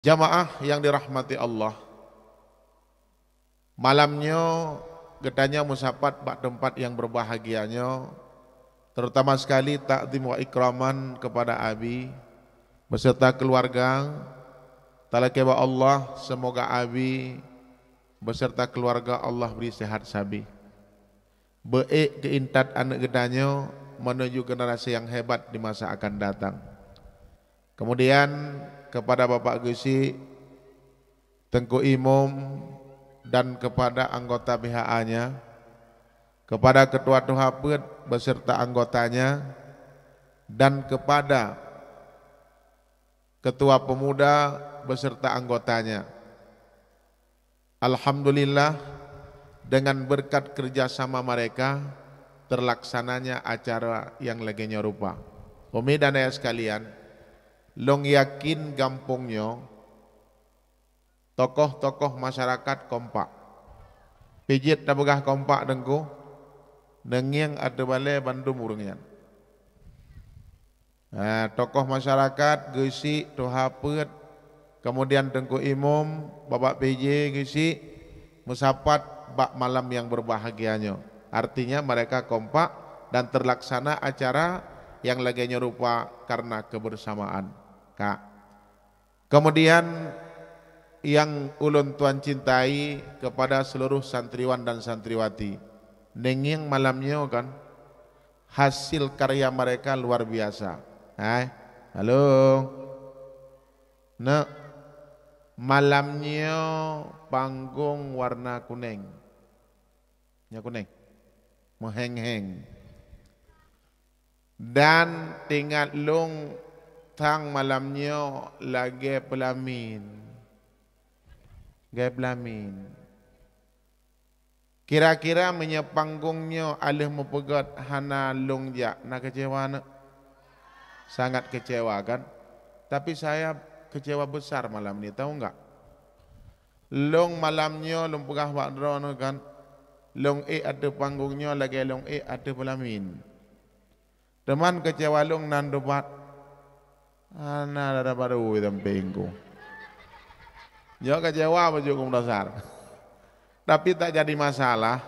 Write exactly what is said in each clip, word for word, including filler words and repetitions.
Jamaah yang dirahmati Allah, malam nyoe geutanyoe meusapat bak teumpat nyang berbahagia nyoe, terutama sekali takzim wa ikraman kepada Abi beserta keluarga. Talakée bak Allah, semoga Abi beserta keluarga Allah beri sehat sabe. Beuék keu intat aneuëk geutanyoe menuju generasi nyang hebat di masa akan datang. Kemudian, kepada Bapak Geuchik, Teungku Imum, dan kepada anggota B H A-nya, kepada Ketua Tuha Peuet beserta anggotanya, dan kepada Ketua Pemuda beserta anggotanya. Alhamdulillah, dengan berkat kerjasama mereka, terlaksananya acara nyang lagée nyoe rupa. Umi dan ayah sekalian, lôn yakin gampông nyoe tokoh-tokoh masyarakat kompak. Pijit tapeugah kompak, Teungku, neungieng ateueh balée bandum ureuëng nyan. Nah, tokoh masyarakat, Geuchik, Tuha Peuet, kemudian Teungku Imum, Bapak P J Geuchik, meusapat bak malam nyang berbahagia nyoe. Artinya, mereka kompak dan terlaksana acara nyang lagée nyoe rupa karena kebersamaan. Ka. Kemudian, nyang ulôn tuan cintai, kepada seluruh santriwan dan santriwati, neungieng malam nyoe kan, hasil karya mereka luar biasa. Hai, halo. Neuk, malam nyoe panggong warna kuneng. Nyoe kuneng. Meuheng-heng. Dan teuingat lôn, thang malam nyoe lagée peulamin. Lagée peulamin. Kira-kira meunyoe panggong nyoe aleuh meupeugét hana lôn jak, na keucewa neuk? Sangat keucewa, kan? Tapi saya keucewa besar malam ni, tahu enggak? Lôn malam nyoe lôn peugah bak droeneuh, kan, lôn ék ateueh panggong nyoe lagée lôn ék ateueh peulamin. Teuma keucewa lôn nan teupat, hana dara barô i sampéng ku. Nyoe keucewa bacut ku meudasar. Tapi tak jadi masalah,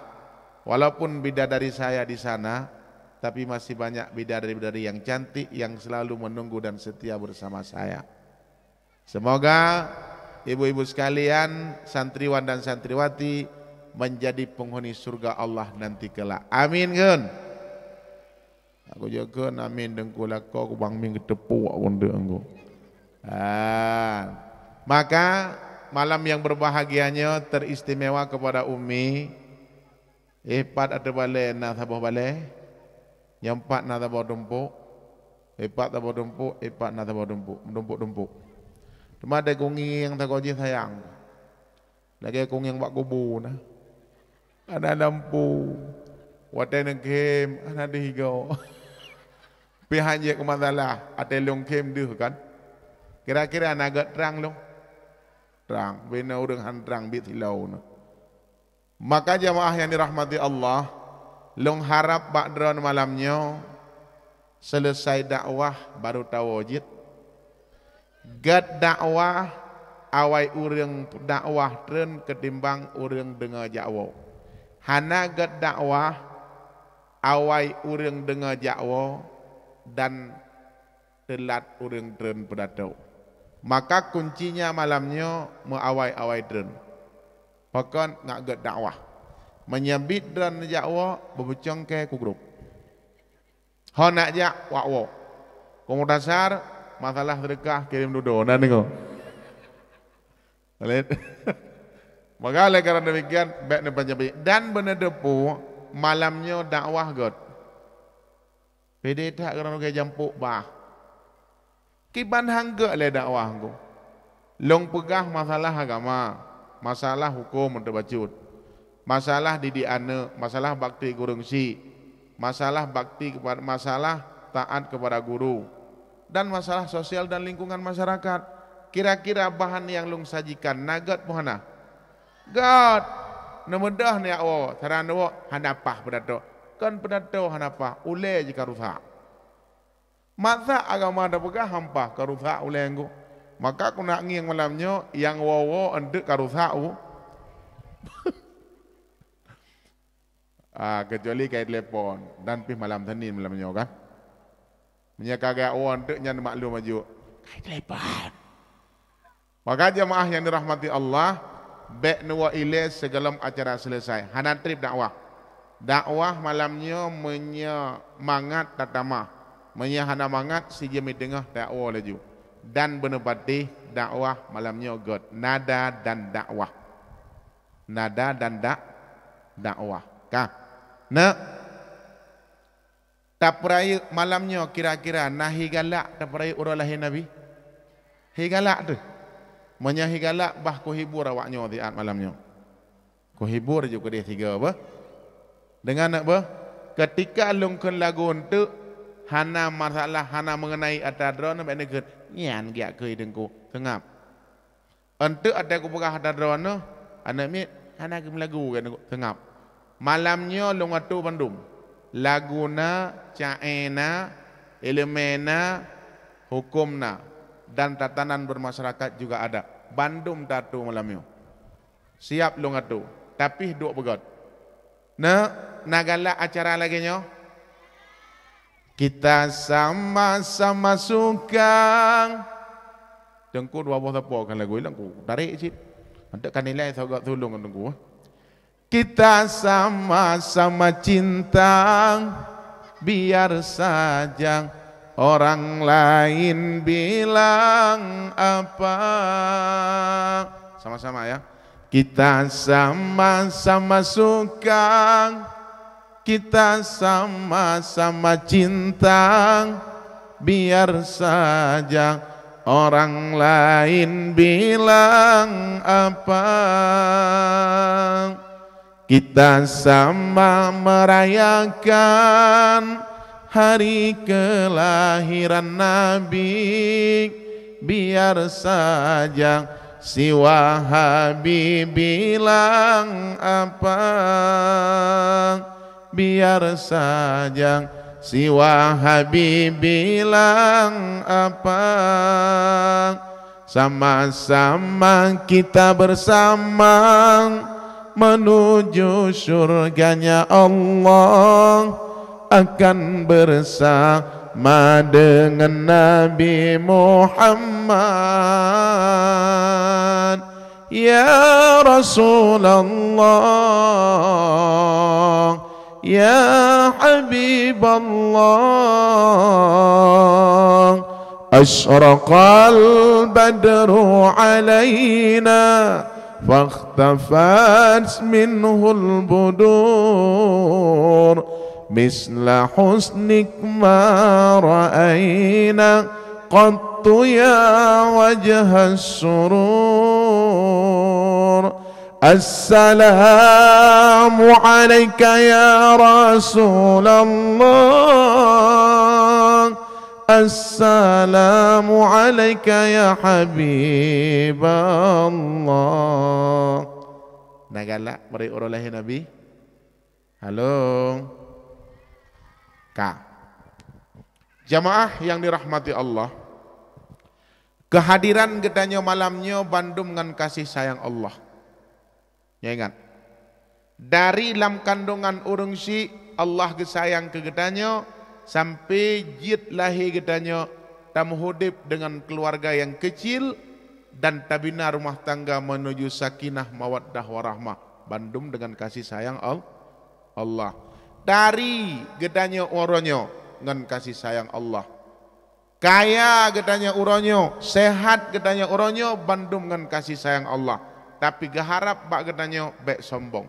walaupun bidadari saya di sana, tapi masih banyak bidadari-bidadari yang cantik yang selalu menunggu dan setia bersama saya. Semoga ibu-ibu sekalian, santriwan dan santriwati, menjadi penghuni surga Allah nanti kelak. Amin, kan? Aku jawab, "Amin, Teungku, lakoe ku bang min geuteupeue pun deuek Teungku." Ah. Maka, malam yang berbahagia nyoe teristimewa kepada Umi. Eh, pat ateueh balée na saboh balée. Nyang pat na saboh tumpok. Eh, pat saboh tumpok, eh, pat na saboh tumpok, tumpok-tumpok. Teuma ada kungieng sagoe jih sayang. Lagée kungieng bak kubu na. Hana lampu. Watée neukhem, hana deuh igoe. Pih hanjeuet keu masalah, até lôn khem deuh kan. Kira-kira na gét trang lôn? Trang, bina ureuëng han trang biet silau na. Maka jamaah yang dirahmati Allah, lôn harab bak droeneuh malam nyoe selesai dakwah baru tawoe jeuet. Gét dakwah, awai ureuëng dakwah treun ketimbang ureuëng deungoe jak woe. Hana gét dakwah, awai ureuëng deungoe jak woe dan teulat ureuëng treun peudato. Maka kuncinya malam nyoe meuawai-awai treun. Pakon ngat gét dakwah. Meunyoe biet droeneuh jak woe, beubeucong keu grup. Ho nak jak, wak woe. Komutasar, masalah sedekah, kirém dudoe. Na deungoe? Maka oleh karena demikian, bék neupanjang. Dan beuneuteupeu, malam nyoe dakwah gét. Pede that keunan lagée jampok bah. Kiban han gét lé dakwah ku. Lôn peugah masalah agama, masalah huköm untuk bacut, masalah didik aneuëk, masalah bakti gureueng syiek, masalah bakti kepada, masalah taat kepada guru, dan masalah sosial dan lingkungan masyarakat. Kira-kira bahan nyang lôn sajikan na gét peu hana? Gét. Neumeudoh neujak woe, saran woe hana paih peudato. Kon peudato hana paih, ulée jih ka rusak. Masa agama tapeugah han paih ka rusak ulée nyoe? Maka keuneuk ngieng malam nyoe, nyang woe-woe eunteuk ka rusak, Bu. Ah, kecuali ka telepon dan pih malam Senin malam nyoe kan. Meunyoe ka geujak woe eunteuk nyan maklum aju. Ka telepon. Maka jamaah yang dirahmati Allah, bèk neuwoe ilèe sigohlom acara selesai. Hana trép dakwah. Dakwah malam nyoe meunyoe mangat tatamah. Meunyoe hana mangat sijeuem teungoh tawoe laju. Dan beuneupatéh dakwah malam nyoe göt. Nada dan dakwah. Nada dan dak-, dakwah. Ka. Neuk tapeurayeuk malam nyoe kira-kira na hi galak tapeurayeuk uroe lahé Nabi? Hi galak teuh. Meunyoe hi galak bah kuhibur awak nyoe siat malam nyoe. Kuhibur ju keudeh sigoe beuh. Deungon neuk beuh, keutika lôn kheun lagu eunteuk hana masalah, hana meungeunai atra droeneuh bèk neukheun, "Nyan geujak keu teungku." Seungab. Eunteuk atra kupeugah atra droeneuh, aneuk miet hana geumeulagu keu teungku. Seungab. Malam nyoe lôn atoe bandum. Lagu na, caé na, ileumèe na, huköm na, dan tatanan bermasyarakat juga ada. Bandum taatoe malam nyoe. Siap lôn atoe, tapi duek beugöt. Neuk, na galak acara lagèe nyoe? Kita sama-sama suka. Teungku dua boh sapo kan lagu ilang ku tarek cit. Eunteuk ka nilai sagat sulung teungku. Kita sama-sama cinta, biar saja orang lain bilang apa. Sama-sama ya. Kita sama-sama suka, kita sama-sama cinta, biar saja orang lain bilang apa. Kita sama merayakan hari kelahiran Nabi, biar saja si Wahabi bilang apa. Biar saja si Wahabi bilang apa. Sama-sama kita bersama menuju surganya Allah, akan bersama dengan Nabi Muhammad. Ya Rasulullah, ya Habiballah, asyraqal badru alaina, fakhtafat minhul budur, misla husnik ma ra'aina qattu ya wajhas surur. Assalamu alaika ya Rasulullah. Assalamu alaika ya Habiballah. Na galak bri uroe lahé Nabi? Halo. Ka. Jamaah yang dirahmati Allah, kehadiran geutanyoe malam nyoe bandum ngon kasih sayang Allah. Nyoe ingat, dari lam kandongan ureuëng syik Allah geusayang keu geutanyoe, sampai jeuet lahé geutanyoe tameuhudép deungon keuluwarga nyang keucil dan tabina rumoh tangga meunuju sakinah, mawaddah, warahmah, bandum deungon kasih sayang Al-, Allah. Tari geutanyoe uroe nyoe ngon kasih sayang Allah. Kaya geutanyoe uroe nyoe, seuhat geutanyoe uroe nyoe, bandum ngon kasih sayang Allah. Tapi geuharab bak geutanyoe bék sombong.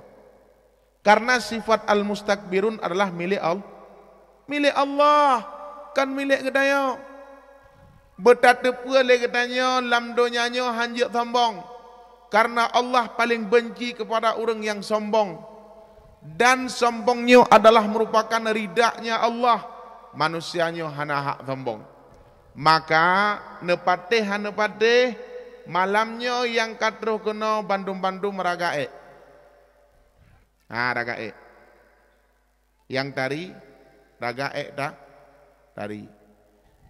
Karena sifat al-mustakbirun adalah milék Al-, milék Allah, kon milék geutanyoe. Beutateupeue lé geutanyoe lam donya nyoe hanjeuet sombong, karena Allah paléng beunci keupada ureuëng nyang sombong. Dan sombong nyoe adalah meurupakan ridanya Allah, manusia nyoe hana hak sombong. Maka neupatéh han neupatéh, malam nyoe nyang ka troh keunoe bandum-bandum raga ék. Ha, raga ék. Nyang tari, raga ék ta-, tari.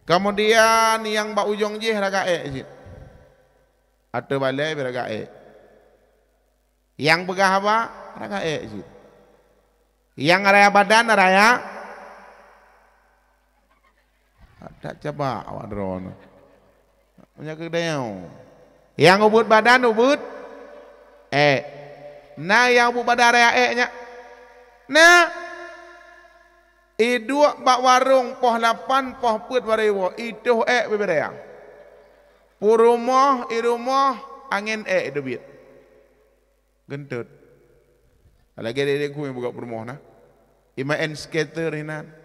Kemudian nyang bak ujong jih raga ék cit. Ateueh balée bèk raga ék. Nyang peugah haba, raga ék cit. Nyang raya badan, raya That caba awak droeneuh. Meunyoe keu dayeueng. Nyang ubeuet badan ubeuet ék. Na nyang ubeuet badan raya ék nyan. Na. Iduek bak warong poh lapan, poh peuet baroe iwoe, itoh ék bibiraya. Peurumoh, i rumoh, angén ék ideubiet. Geuntot. Lagée dék-dék ku nyang peugah peurumoh na. Imaén skater hinan.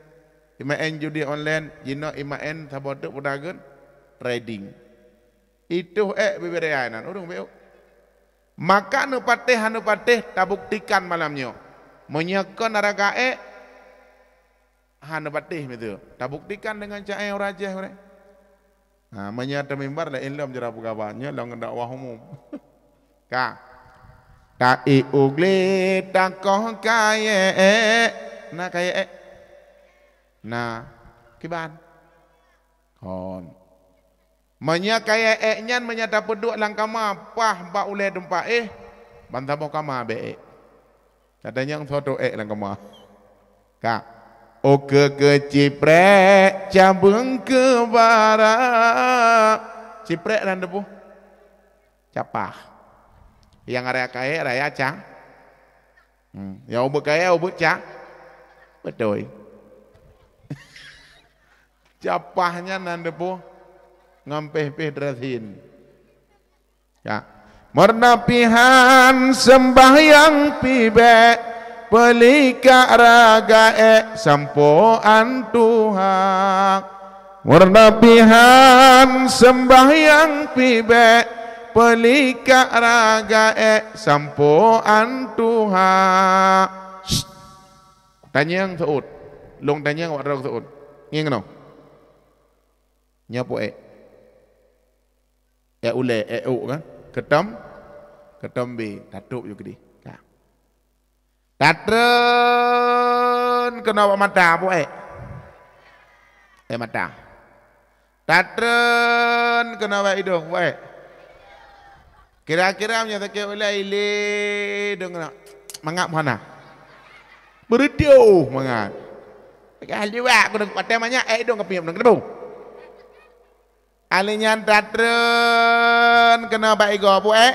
Imaén judi online, jinoe imaén saboh teuk peudageuen trading. Itoh ék bibiraya hinan, ureuëng bék. Maka neupatéh hana patéh tabuktikan malam nyoe. Meunyoe kon raga ék, hana patéh miseue. Tabuktikan deungon ca'e urajih ureuëng. Ha, meunyoe teumimbar laén lom jira peugaba, nyoe lom dakwah umum. Ka. Ta ék u glé takoh kayée ék. Na kayée ék? Na. Kiban? Kon. Meunyoe kayée ék nyan meunyoe tapeuduek lam kama paih bak ulée teumpat éh, ban saboh kama bék ék. Tatanyong soe teuh ék lam kama. Ka. Oke keu ciprek cabeueng keu bara. Ciprek dan teupeue? Capah. Nyang raya kayée raya ca. Hmm. Nyang ubeuet kayée ubeuet ca. Beutôi. Capah nyan nan teupeue ngon péh-péh drasin. Ya. Meureuna pihan seumbahyang pibék, peulikak raga ék sampoe an tuha. Meureuna pihan seumbahyang pibék, peulikak raga ék sampoe an tuha. Shh. Tanyong seuôt. Lôn tanyong awak droe seuôt. Ngieng keunoe. Nyoe peue ék? Ék ulée, ék ôk kan? Keutom, keutom bé, tatôb ju keudeh. Ka. Tatreun keunoe bak mata, peue ék? Ék mata. Tatreun keunoe bak idong, peue ék? Kira-kira meunyoe sakét ulée, ilée idong keunoe. Mangat peue hana? Beureudoh mangat. Ka liwat keunoe, watée manyak, ék idong ka piep, keuneuk teubông. Alèh nyan tatreun keunoe bak igoe, peue ék?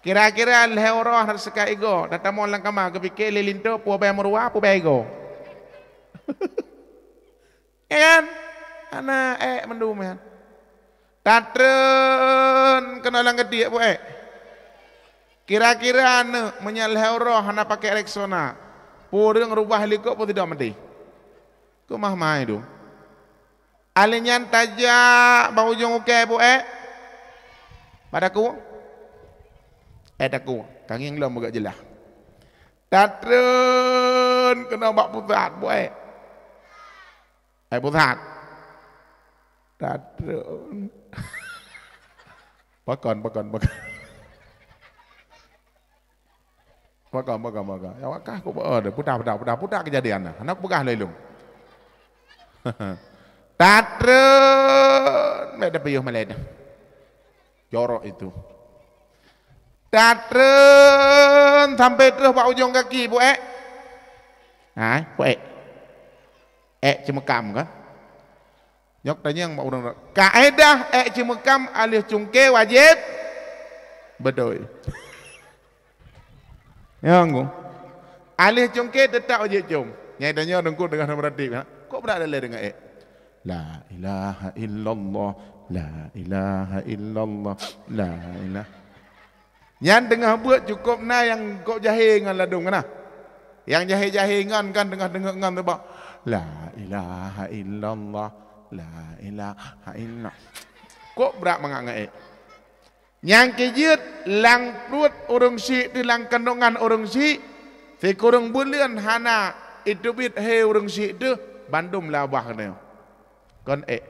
Kira-kira lhée uroe hana seukat igoe, tatamong lam kama, geupike lé linto, peue bèe meuruwa, peue bèe igoe. Ya kan? Hana ék mandum nyan. Tatreun keunoe lam geutiek, peue ék? Kira-kira aneuk meunyoe lhée uroe hana pakai Rexona, peue ureuëng rubah likot peue sidroe maté. Keumah mai dum. Alèh nyan tajak bak ujong ukée, peue ék? Bak takue? Ék takue. Ka ngieng lom beugét jeulaih. Tatreun keunoe bak pusat, peue ék? Ék pusat. Tatreun. Pakon, pakon, pakon. Pakon, pakon, pakon. Ya, wakah ku, oh, dah, puta, puta, puta, puta kejadian dah. Hana kupeugah lé lôn. Tatreun, mek dah piôh malée dah. Jorok itu. Tatreun sampai terus bak ujong kaki, peue ék? Ha, peue ék? Ék ceumeukam kan? Nyok tanyong bak ureuëng, kaedah ék ceumeukam aleuh cungke wajéb? Beutôi. Nyang ku. Aleuh cungke teutap wajéb com. Nyai tanyoe teungku teungoh meuratik, ha? Kok brat dalé deungon ék? La ilaha illallah, la ilaha illallah, la ilaha. Nyan teungoh beuet cukôp na nyang gob jahé ngon ladôm kana. Nyang jahé-jahé ngon kan teungoh deungö ngon teubak, la ilaha illallah, la ilaha illallah. Kok brat mangat ngon ék. Nyang keujeuet lam pruet ureuëng syiek teuh, lam kandongan ureuëng syiek, sikureueng buleuen hana iteubiet hé ureuëng syiek teuh, bandum labah keunoe. Kon ék.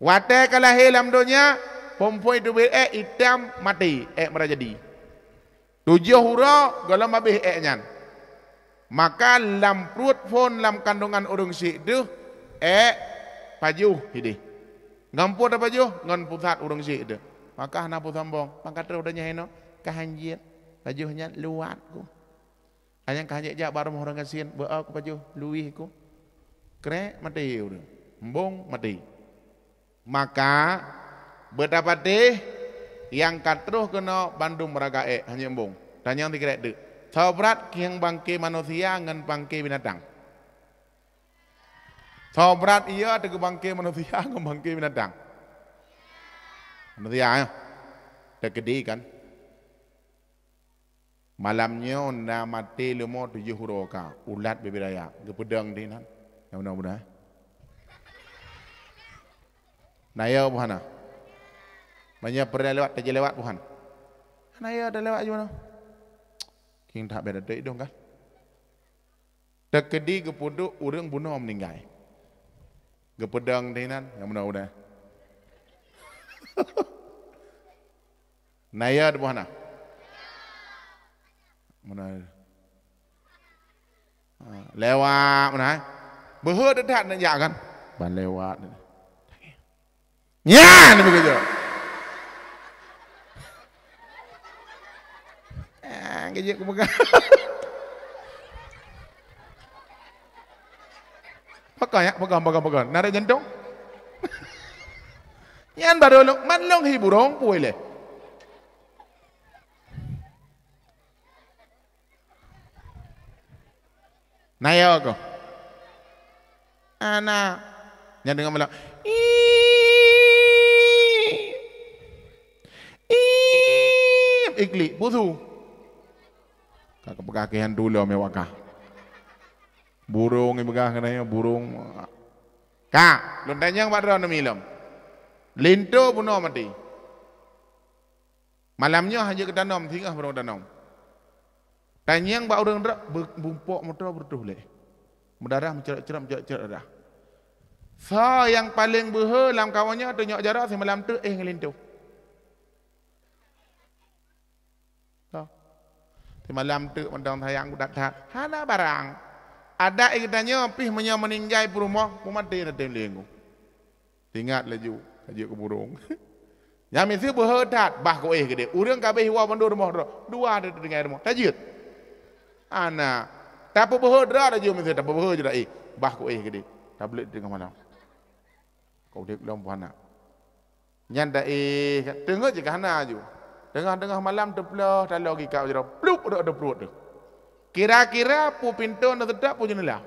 Watée ka lahé lam donya, phon-phon iteubiet ék itam maté, ék meurajadi. Tujoh uroe gohlom habéh ék nyan. Maka lam pruet phon lam kandongan ureuëng syiek teuh, ék pajoh idéh. Ngon peue tapajoh? Ngon pusat ureuëng syiek teuh. Maka hana peusombong, maka troh donya hino ka hanjeuet, pajoh nyan luwat ku. Anyang ka hanjeuet jak bak rumoh ureuëng gasien, beu-o ku pajoh luwih ku. Krek maté ureuëng, embong maté. Maka beutapatéh nyang ka troh keunoe bandum raga ék hana embong. Tanyong sikrek deuk. Soe brat nyang bangke manusia ngon bangke binatang? Soe brat iya ateueh bangke manusia ngon bangke binatang? Manusia, ya. Teukeudi kan? Malam nyoe na maté leumo tujoh uroe ka, ulat bibit raya, geupeudong di nan. Nyang beuna-beuna, eh? Na yo buhana. Meunyoe peureulée lewat, teujeuet lewat buhan. Na yo teulewat ju na. King that beda idong kan? Teukeudi geupeuduek ureuëng bunoe meuninggai. Geupeudong di nan, nyang bunoe-bunoe. Na yo teuboh na? Meunan. Ha, lewat meunan. Beuhe teutat neujak kan? Ban lewat. Nyan beugeuh. Ah, geujek keupeugah. Pakon ya, pakon, pakon, pakon. Narik jantong. Nyan baru lông, man lông hi burông pui lé. Na yo ko. Ana. Nyan deungon malam. Ih. Ih. Iklik pusu. Ka keupeukakehan dulu mewakah. Burông ipeugah keunan ya, burông. Ka, lôn tanyong bak droeneuh milom. Linto bunoe maté. Malam nyoe hana geutanom, singoh barô tanom. Tanyong bak ureuëng droe, beu-, bumpok moto beureutoh lé. Meudarah meucrot-crot, meucrot-crot darah. Soe nyang paleng beuhe lam kawan nyoe, tunyok jaroe simalam teuk éh ngon linto. Toh. Simalam teuk mantong sayang ku that-that. Hana barang. Adat geutanyoe pih meunyoe meuninggai peurumoh, peumaté na tem lé ngu. Ingat laju, ka jeuet keu burông. Nyan miseue beuhe that, bah ku éh keudéh. Ureuëng ka abéh woe bandum rumoh droe. Dua ada tinggai rumoh. Tajeuet. Ana. Tapeubeuhe droe laju miseue, tapeubeuhe jroh éh. Bah ku éh keudéh. Tableuet di teungoh malam. Ka udeb lom pih hana. Nyan da éh, teungoh jih ka hana aju. Teungoh-teungoh malam teuploh taloe gikak jaroe, plup, rot teuprot teuh. Kira-kira peue pintoe na teutab, peue jeuneula.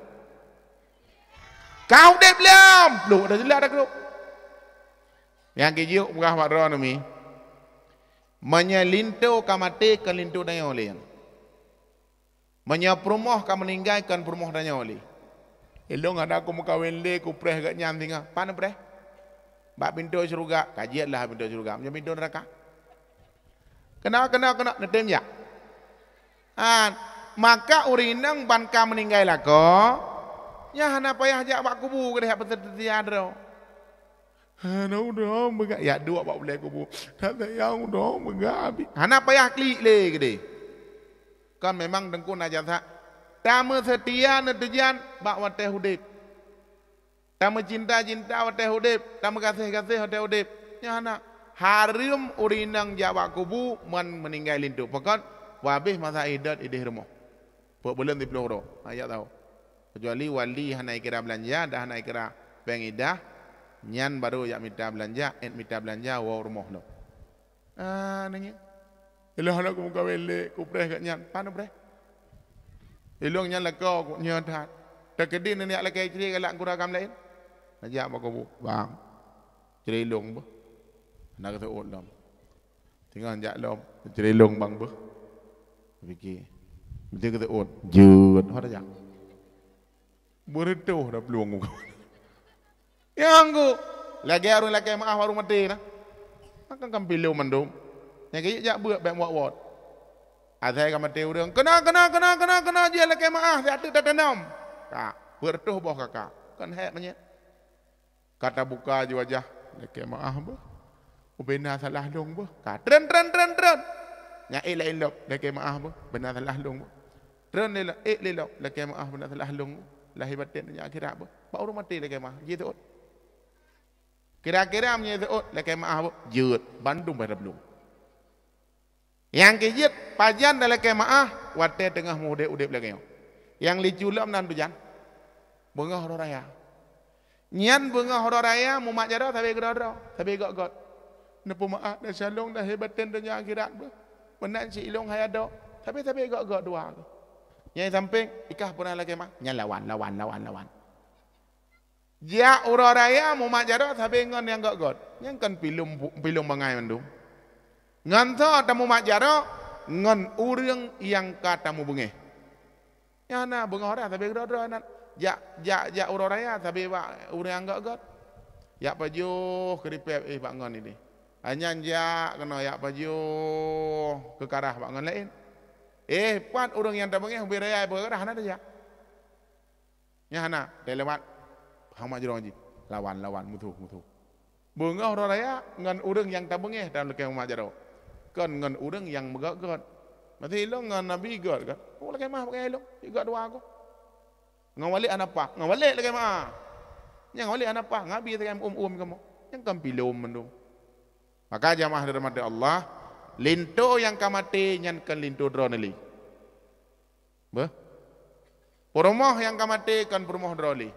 Ka udeb lom, plup, ada jeulah ada grup. Nyang geujok peugah bak droeneuh mi. Meunyoe linto ka maté, kon linto tanyoe lé nyan. Meunyoe peurumoh ka meuninggai, kon peurumoh tanyoe lé. Ilong hana kumeukawen lé, kupreh geuh nyan singoh. Pan neupreh? Bak pintoe syeuruga, ka jeuet lah pintoe syeuruga. Meunyoe pintoe neuraka. Keunoe, keunoe, keunoe, neutem jak. Ah, maka ureuëng inong ban ka meuninggai lakoe, nyan hana payah jak bak kubu keudeh jak peuseutia droe. Hana udong beugah, jak duek bak ulée kubu. That sayang udong beugah abéh. Hana payah klik lé keudeh. Kan memang teungku na jasa. Tameuseutia neuteujan bak watée udeb. Tameucinta-cinta watée udeb, tameugaséh-gaséh watée udeb. Nyan hana. Hareuem ureuëng inong jak bak kubu man meuninggai linto. Pakon? Wabéh masa idot ideh rumoh. Peuet buleuen siplôh uroe. Ha, jak tau. Keucuali wali hana ikira beulanja, dah hana ikira péng idah, nyan baru jak mita beulanja, ék mita beulanja woe rumoh lom. Ah, nangis. Ilong hana kumeukawen lé, kupreh geuh nyan, pan neupreh. Ilong nyan lakoe ku nyoe that. Teukeudi neujak lakée cre galak gura agam laén. Neujak bak kubu, "Bang, cre ilong beuh." Hana geuseuôt lom. Singoh jak lom, cre ilong bang beuh. Pike, meusti geuseuôt. Jeuet, ho tajak. Beureutoh dah plueng. Nyang ku, lagée ureuëng lakée meuáh baru maté na. Maka kan pilôh mandum. Nyang keuh jak beuet bék muat-wot. Asai ka maté ureuëng, keunoe, keunoe, keunoe, keunoe, keunoe jih lakée meuáh, siat teuk tatanom. Ka, beureutoh boh kaka. Kan hék manyét. Ka tabuka ju wajah, lakée meuáh beuh. Ubena salah lông beuh. Ka, treun, treun, treun, treun. Nyan ék laén lom, lakée meuáh beuh. Bena salah lông beuh. Treun lé lom, ék lé lom, lakée meuáh, bena salah lông beuh. Lahé batén nyan akhirat beuh. Bak ureuëng maté lakée meuáh, jiteuôt. Kira-kira meunyoe seuôt lakée meu'ah, jeuet bandum pada belum. Nyang keujeuet pajan dan lakée meu'ah watée teungoh meuudeb-udeb lagée nyoe. Nyang lucu lom nan tujan, beungoh uroe raya. Nyan beungoh uroe raya mumat jaroe sabe keudroe-droe, sabe göt-göt. Neupeumeu'ah dan shalom dan hebaten donya akhirat beuh. Meunan si ilong haya dok, sabe-sabe göt-göt dua. Nyang sampéng ikah peuna lakée meu'ah, nyan lawan, lawan, lawan, lawan. Jak uroe raya mumat jaroe sabe ngon nyang göt-göt. Nyan kan pilom, pilom bangai mandum. Ngon soe tamumat jaroe? Ngon ureuëng nyang ka tamubeungéh. Nyan na beungoh raya sabe keudroe-droe nan. Jak, jak, jak uroe raya sabe bak ureuëng nyang göt-göt. Jak pajoh keuripée eh bak ngon ini. Nyan jak keunoe jak pajoh keukarah bak ngon laén. Eh, pat ureuëng nyang tabeungéh ubé raya beukarah na tajak. Nyan hana, lewat hama jroh jih. Lawan, lawan, musuh, musuh. Beungoh uroe raya ngon ureuëng nyang tabeungéh dan lakée mumat jaroe. Kon ngon ureuëng nyang meugöt-göt. Maté ilong ngon Nabi göt kan? Oh, lakée meu'ah pakai ilong, göt dua ku. Ngon Walid hana paih, ngon Walid lakée meu'ah. Nyang Walid hana paih, ngabi sagai um-um kamoe. Nyang kan pilom mandum. Maka jamaah dirahmati Allah, linto nyang ka maté nyan kan linto droeneuh lé. Beuh. Peurumoh nyang ka maté kon peurumoh droe lé.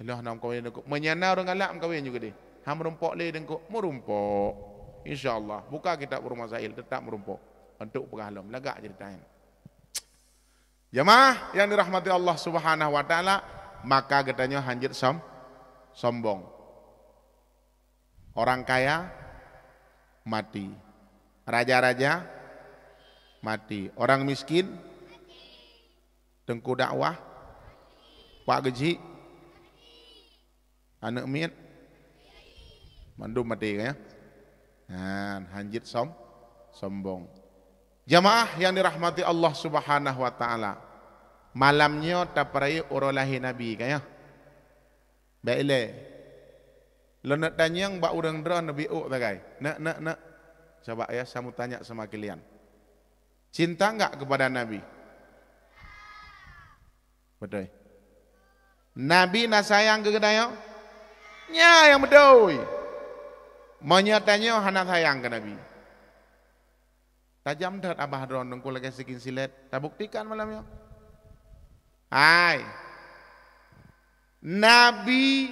Ilah nam kawin deungku. Menyana ureuëng galak meukawen juga deh. Ha meurumpok lé deungku, meurumpok. Insya Allah, buka kitab Urumah Sa'il tetap meurumpok. Untuk peugah lom lagak cerita nyan. Jamaah yang dirahmati Allah Subhanahu wa taala, maka geutanyoe hanjeuet som sombong. Orang kaya mati. Raja-raja mati. Orang miskin, teungku dakwah, pak geuchik, aneuëk miet, mandum mati kan ya. Nah, hanjeuet som sombong. Jamaah yang dirahmati Allah Subhanahu wa taala. Malam nyoe tapeurayeuk uroe lahé Nabi kan ya. Baik lé. Lôn neuk tanyong bak ureuëng droe neubi ôk sagai. Neuk, neuk, neuk. Coba ya, saya mau tanya sama kalian. Cinta enggak kepada Nabi? Betul. Nabi na sayang keu geutanyoe? Nya nyang beutôi. Meunyoe tanyoe hana sayang keu Nabi. Tajam that abah droe nungku lagée sikin silet. Tabuktikan malam nyoe. Hai. Nabi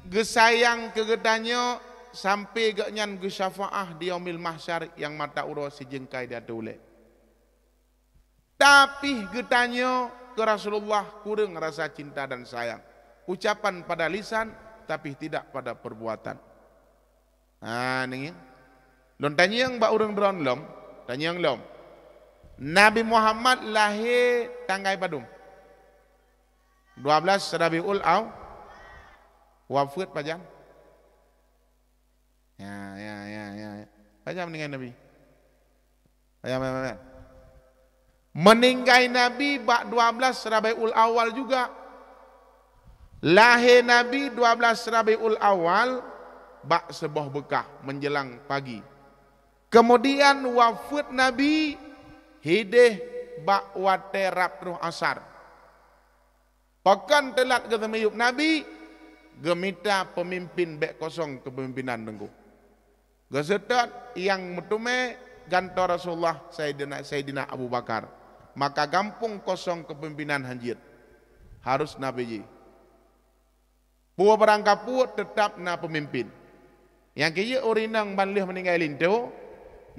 geusayang keu geutanyoe sampai geuhnyan geusyafaah di Yaumil Mahsyar nyang mata uroe sijeungkai di ateueh ulée. Tapi geutanyoe keu Rasulullah kureueng rasa cinta dan sayang. Ucapan pada lisan, tapi tidak pada perbuatan. Ha, ni. Lôn tanyong bak ureuëng droe lom, tanyong lom. Nabi Muhammad lahé tanggai padum? Dua belas Rabiul Aw. Wafeuet pajan? Ya, ya, ya, ya. Pajan meuninggai Nabi? Pajan, pajan, pajan. Meuninggai Nabi bak dua belas Rabiul Awal juga. Lahé Nabi dua belas Rabiul Awal bak seuboh beukah menjelang pagi. Kemudian wafeuet Nabi hideh bak watée rab troh asar. Pakon teulat geuseumiyueb Nabi, geumita peumimpin bék kosong keupeumimpénan teungku. Geuseutôt nyang meuteumé gantoe Rasulullah Saidina, Saidina Abu Bakar. Maka gampông kosong keupeumimpénan hanjeuet. Harôh Nabi jih. Peue barang ka peuet teutap na peumimpén. Nyang keujeuet ureuëng inong ban lheueh meuninggai linto,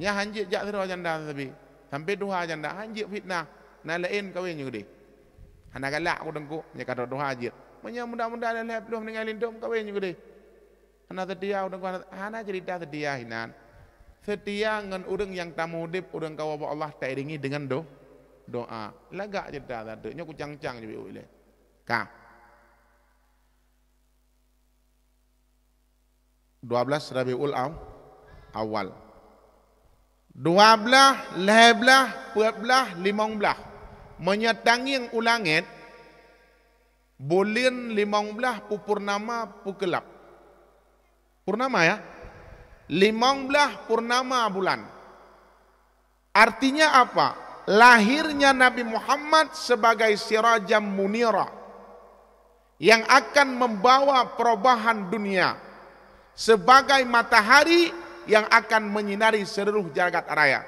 nyan hanjeuet jak sidroe janda sabe. Sampai tuha janda, hanjeuet fitnah. Na laén kawen nyoe keudeh. Hana galak ku teungku, nyan ka tuha jeuet. Meunyoe muda-muda lhée ploh meuninggai linto, kawen nyoe keudeh. Hana seutia ku teungku, hana, hana cerita seutia hinan. Seutia ngon ureuëng nyang tameudeb, ureuëng kawa bak Allah tairingi deungon do, doa. Lagak cerita sateuk, nyoe kucang-cang jibi ulée. Ka. Dua belas Rabiul Aw-, Awal. Dua belas, lhée belas, peuet belas, limong belas. Meunyoe tangieng u langét, buleuen limong belas pu purnama pu keulab. Purnama ya? Limong belas purnama bulan. Artinya apa? Lahirnya Nabi Muhammad sebagai sirajam munira yang akan membawa perubahan dunia, sebagai matahari yang akan menyinari seluruh jagat raya.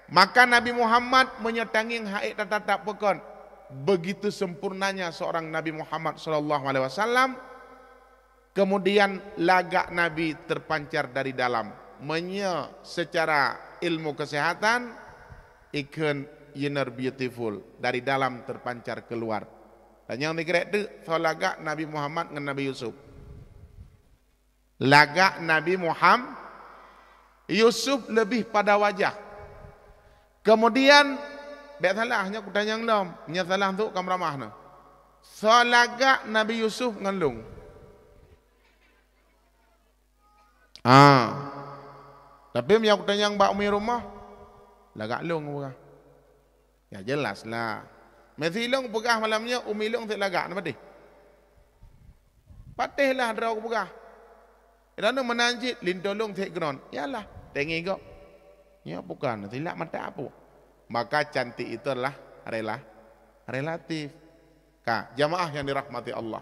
Maka Nabi Muhammad meunyoe tangieng han ék tatatap peukon, begitu sempurnanya seorang Nabi Muhammad sallallahu alaihi wasallam. Kemudian lagak Nabi terpancar dari dalam. Meunyoe secara ilmu kesehatan, ikheun inner beautiful, dari dalam terpancar keluar. Dan nyang digrek teuk, soe lagak Nabi Muhammad ngon Nabi Yusuf. Lagak Nabi Muhammad, Yusuf lebih pada wajah. Kemudian, bék salah, nyoe kutanyong lom, nyoe salah tu ka meuramah na. Soe lagak Nabi Yusuf ngon lôn? Ah. Tapi meunyoe kutanyong bak umi rumoh, lagak lôn peugah. Ya jelas lah. Meusé lôn peugah malam nyoe umi lôn sép lagak, na patéh? Patéh lah droe kupeugah. Inan meunan cit linto lôn sép keunon. Yalah, tengok gob. Nyoe bukan silap mata apa. Maka cantik itu adalah rela-, relatif. Ka, jamaah yang dirahmati Allah.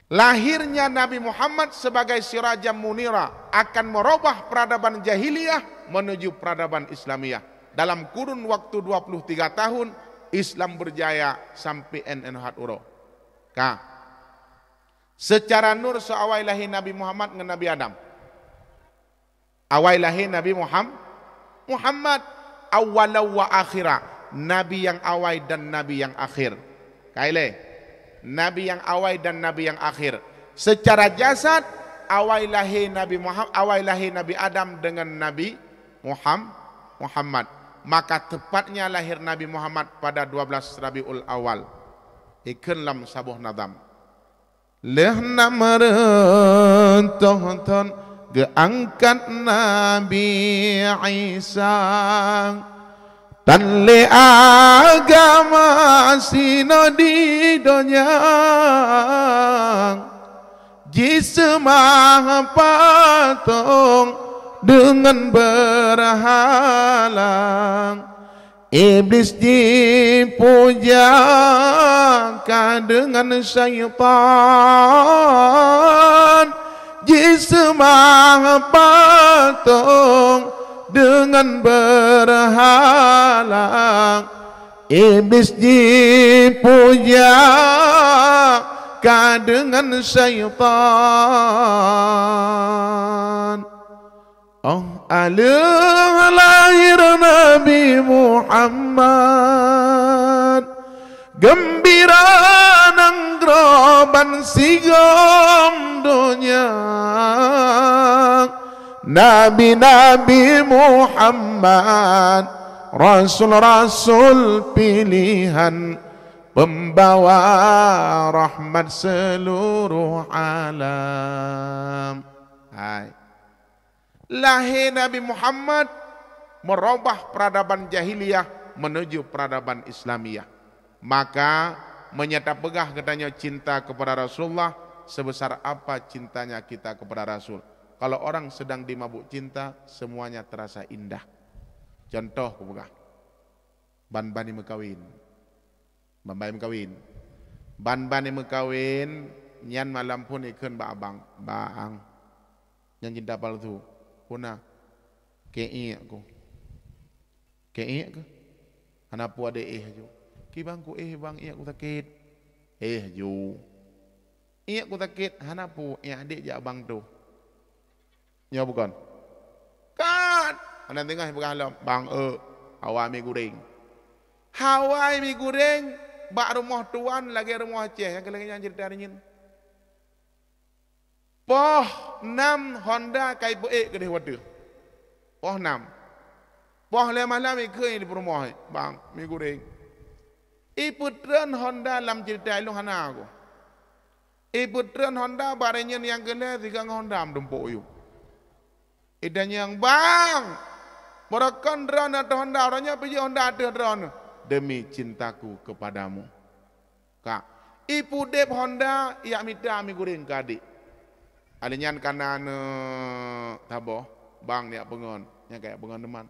Lahirnya Nabi Muhammad sebagai sirajan munira akan merubah peradaban jahiliyah menuju peradaban Islamiyah. Dalam kurun waktu dua puluh tiga tahun, Islam berjaya sampai N N hat uroe. Ka. Secara nur soe awai lahé Nabi Muhammad ngon Nabi Adam. Awai lahé Nabi Muham-, Muhammad, awwalan wa akhira, Nabi yang awai dan Nabi yang akhir. Ka ilée, Nabi yang awai dan Nabi yang akhir. Secara jasad, awai lahé Nabi Muham-, awai lahé Nabi Adam dengan Nabi Muham-, Muhammad. Maka tepatnya lahir Nabi Muhammad pada dua belas Rabiul Awal. Ikheun lam saboh nadam. Lheueh na meureutôh thon geuangkat Nabi Isa, tan lé agama sinoe di donya, jiseumah patong deungon beurhala. Iblis jipuja ka deungon syaitan, jiseumah patong deungon beurhala. Iblis jipuja ka deungon syaitan. Oh, aleueng lahé Nabi Muhammad, geumbira nanggroe bansigom donya. Nabi-nabi Muhammad, rasul-rasul pilihan, pembawa rahmat seluruh alam. Hai. Lahé Nabi Muhammad meurubah peradaban jahiliyah menuju peradaban Islamiyah. Maka, meunyoe tapeugah geutanyoe cinta kepada Rasulullah, sebesar apa cintanya kita kepada Rasul? Kalau orang sedang dimabuk cinta, semuanya terasa indah. Contoh kupeugah, ban-ban meukawen. Ban-ban meukawen. Ban-ban meukawen, nyan malam phon ikheun bak abang, "Bang, nyan cinta palsu." "Peue na?" "Keu ék ku." "Keu ék keuh?" "Hana peue, adék éh ju." "Kibang ku éh bang, ék ku sakét." "Éh ju." "Ék ku sakét." "Hana peue, ék adék jak abang toh." Nyoe bukon? Kan! Hana teungoh peugah lom, "Bang, eu, hawa mi gureng." Hawa mi gureng bak rumoh tuan lagée rumoh Aceh, nyang keu lagée nyan ceurita nyan. Poh nam Honda ka ipeuék keudeh wateuh. Poh nam. Poh lhée malam ikheun di peurumoh, "Bang, mi gureng." Ipeutreun Honda lam ceurita ilong hana ku. Ipeutreun Honda bak reunyeun nyang keu lhée sigoe ngon Honda meudumpok yub. Itanyong, "Bang, beurakon droeneuh ateueh Honda, uroe nyoe peujeuet Honda ateueh droeneuh?" "Demi cintaku kepadamu." Ka. Ipeudeb Honda, ijak mita mi gureng keu adék. Alèh nyan kana aneuk saboh, "Bang, neujak peungon." Nyan ka jak peungon teuma.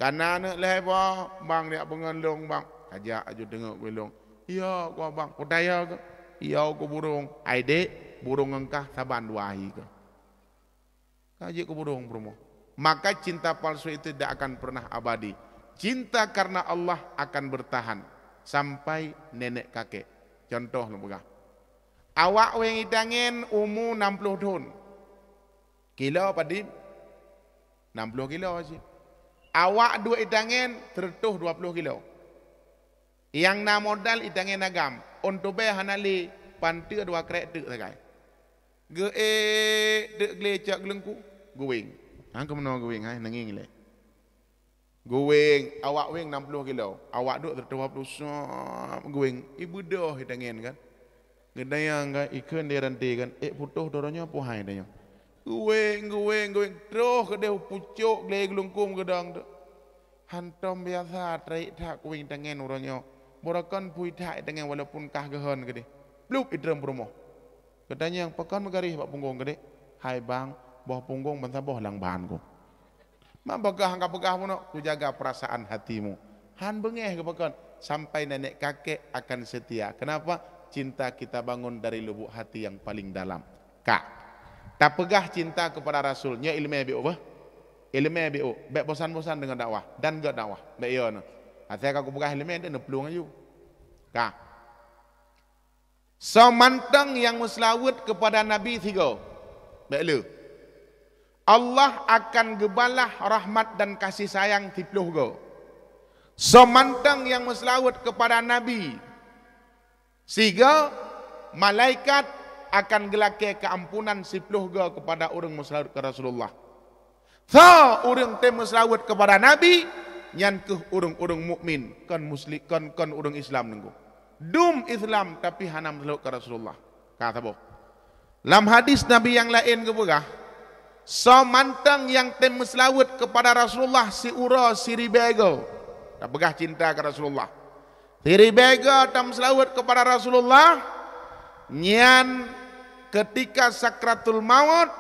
Kana aneuk lhée boh, "Bang, neujak peungon lôn, Bang." Kajak aju teungeut keu lôn. "Yo, ku abang, peue tayue keuh?" Yo keu burông, ai dek, burông ngon kah saban dua hai keu. Ka jeuet keu burông peurumoh. Maka cinta palsu itu tidak akan pernah abadi. Cinta karena Allah akan bertahan sampai nenek kakek. Contoh lôn peugah. Awak wéng itangen umu enam puluh thon. Kilo padum? Enam puluh kilo cit. Awak duek itangen seratus dua puluh kilo. Nyang na modal itangen agam, ôn tubée hana lé, panteue dua krek teuk sagai. Geuék teuk glé cok geuleungku, geuwéng. Han keumeunyoe geuwéng, hai neungieng lé. Geuwéng, awak wéng enam puluh kilo, awak duek seratus dua puluh, sop, geuwéng, ibeudôh itangen kan. Geutanyong kan, ikheun di ranté kan, ék putôh droeneuh nyoe peue hai tanyoe. Geuwéng, geuwéng, geuwéng, troh keudeh u pucôk glé geuleungku meukeudong tu. Hantom biasa, tarék that kuwéng tangen uroe nyoe. Beurakon pui that tangen walaupun kah geuhon keudeh. Plup itrem peurumoh. Geutanyong, pakon meugaréh bak punggong keudeh? Hai bang, boh punggong bansaboh lam ban ku. Ma peugah, ka peugah bunoe, kujaga perasaan hatimu. Han beungéh geupakon, sampai nenek kakek akan setia. Kenapa? Cinta kita bangun dari lubuk hati yang paling dalam. Ka. Tapeugah cinta kepada Rasul. Nyoe ileumé biôh beuh. Ileumé biôh. Bék bosan-bosan deungon dakwah. Dan gét dakwah. Bék yo neuh. Asai ka kupeugah ileumé, deuh neuplueng aju. Ka. Soe mantong nyang meuseulaweuet keupada Nabi sigoe, bék le. Allah akan geubalah rahmat dan kasih sayang siploh goe. Soe mantong nyang meuseulaweuet keupada Nabi sigoe, malaikat akan geulakée keuampunan siploh goe keupada ureuëng meuseulaweuet keu Rasulullah. Soe ureuëng tém meuseulaweuet keupada Nabi, nyan kheueh ureuëng-ureuëng mukmin, kon muslim, kon, kon ureuëng Islam teungku. Dum Islam tapi hana meuseulaweuet keu Rasulullah. Ka saboh. Lam hadis Nabi nyang laén geupeugah, soe mantong nyang tém meuseulaweuet keupada Rasulullah siuroe siribée goe. Tapeugah cinta keu Rasulullah. Siribée goe tameuseulaweuet keupada Rasulullah, nyan keutika sakratul maut,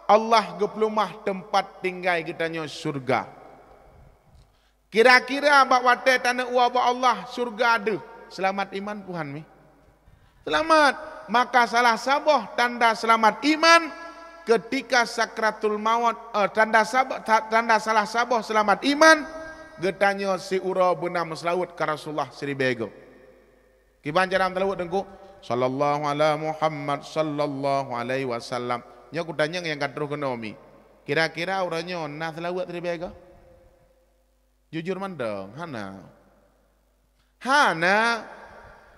Allah geupeuleumah teumpat tinggai geutanyoe syeuruga. Kira-kira bak watée taneuk woe bak Allah syeuruga deuh, seulamat iman peue han mi? Seulamat. Maka salah saboh tanda seulamat iman keutika sakratul maut, eh, tanda sab-, ta-, tanda salah saboh seulamat iman, geutanyoe siuroe beuna meuseulaweuet keu Rasulullah siribée goe. Kiban cara meuseulaweuet teungku? Sallallahu ala Muhammad, sallallahu alaihi wasallam. Nyoe kutanyong nyang ka troh keunoe mi. Kira-kira uroe nyoe na seulaweuet siribée goe? Jujur mantong, hana. Hana.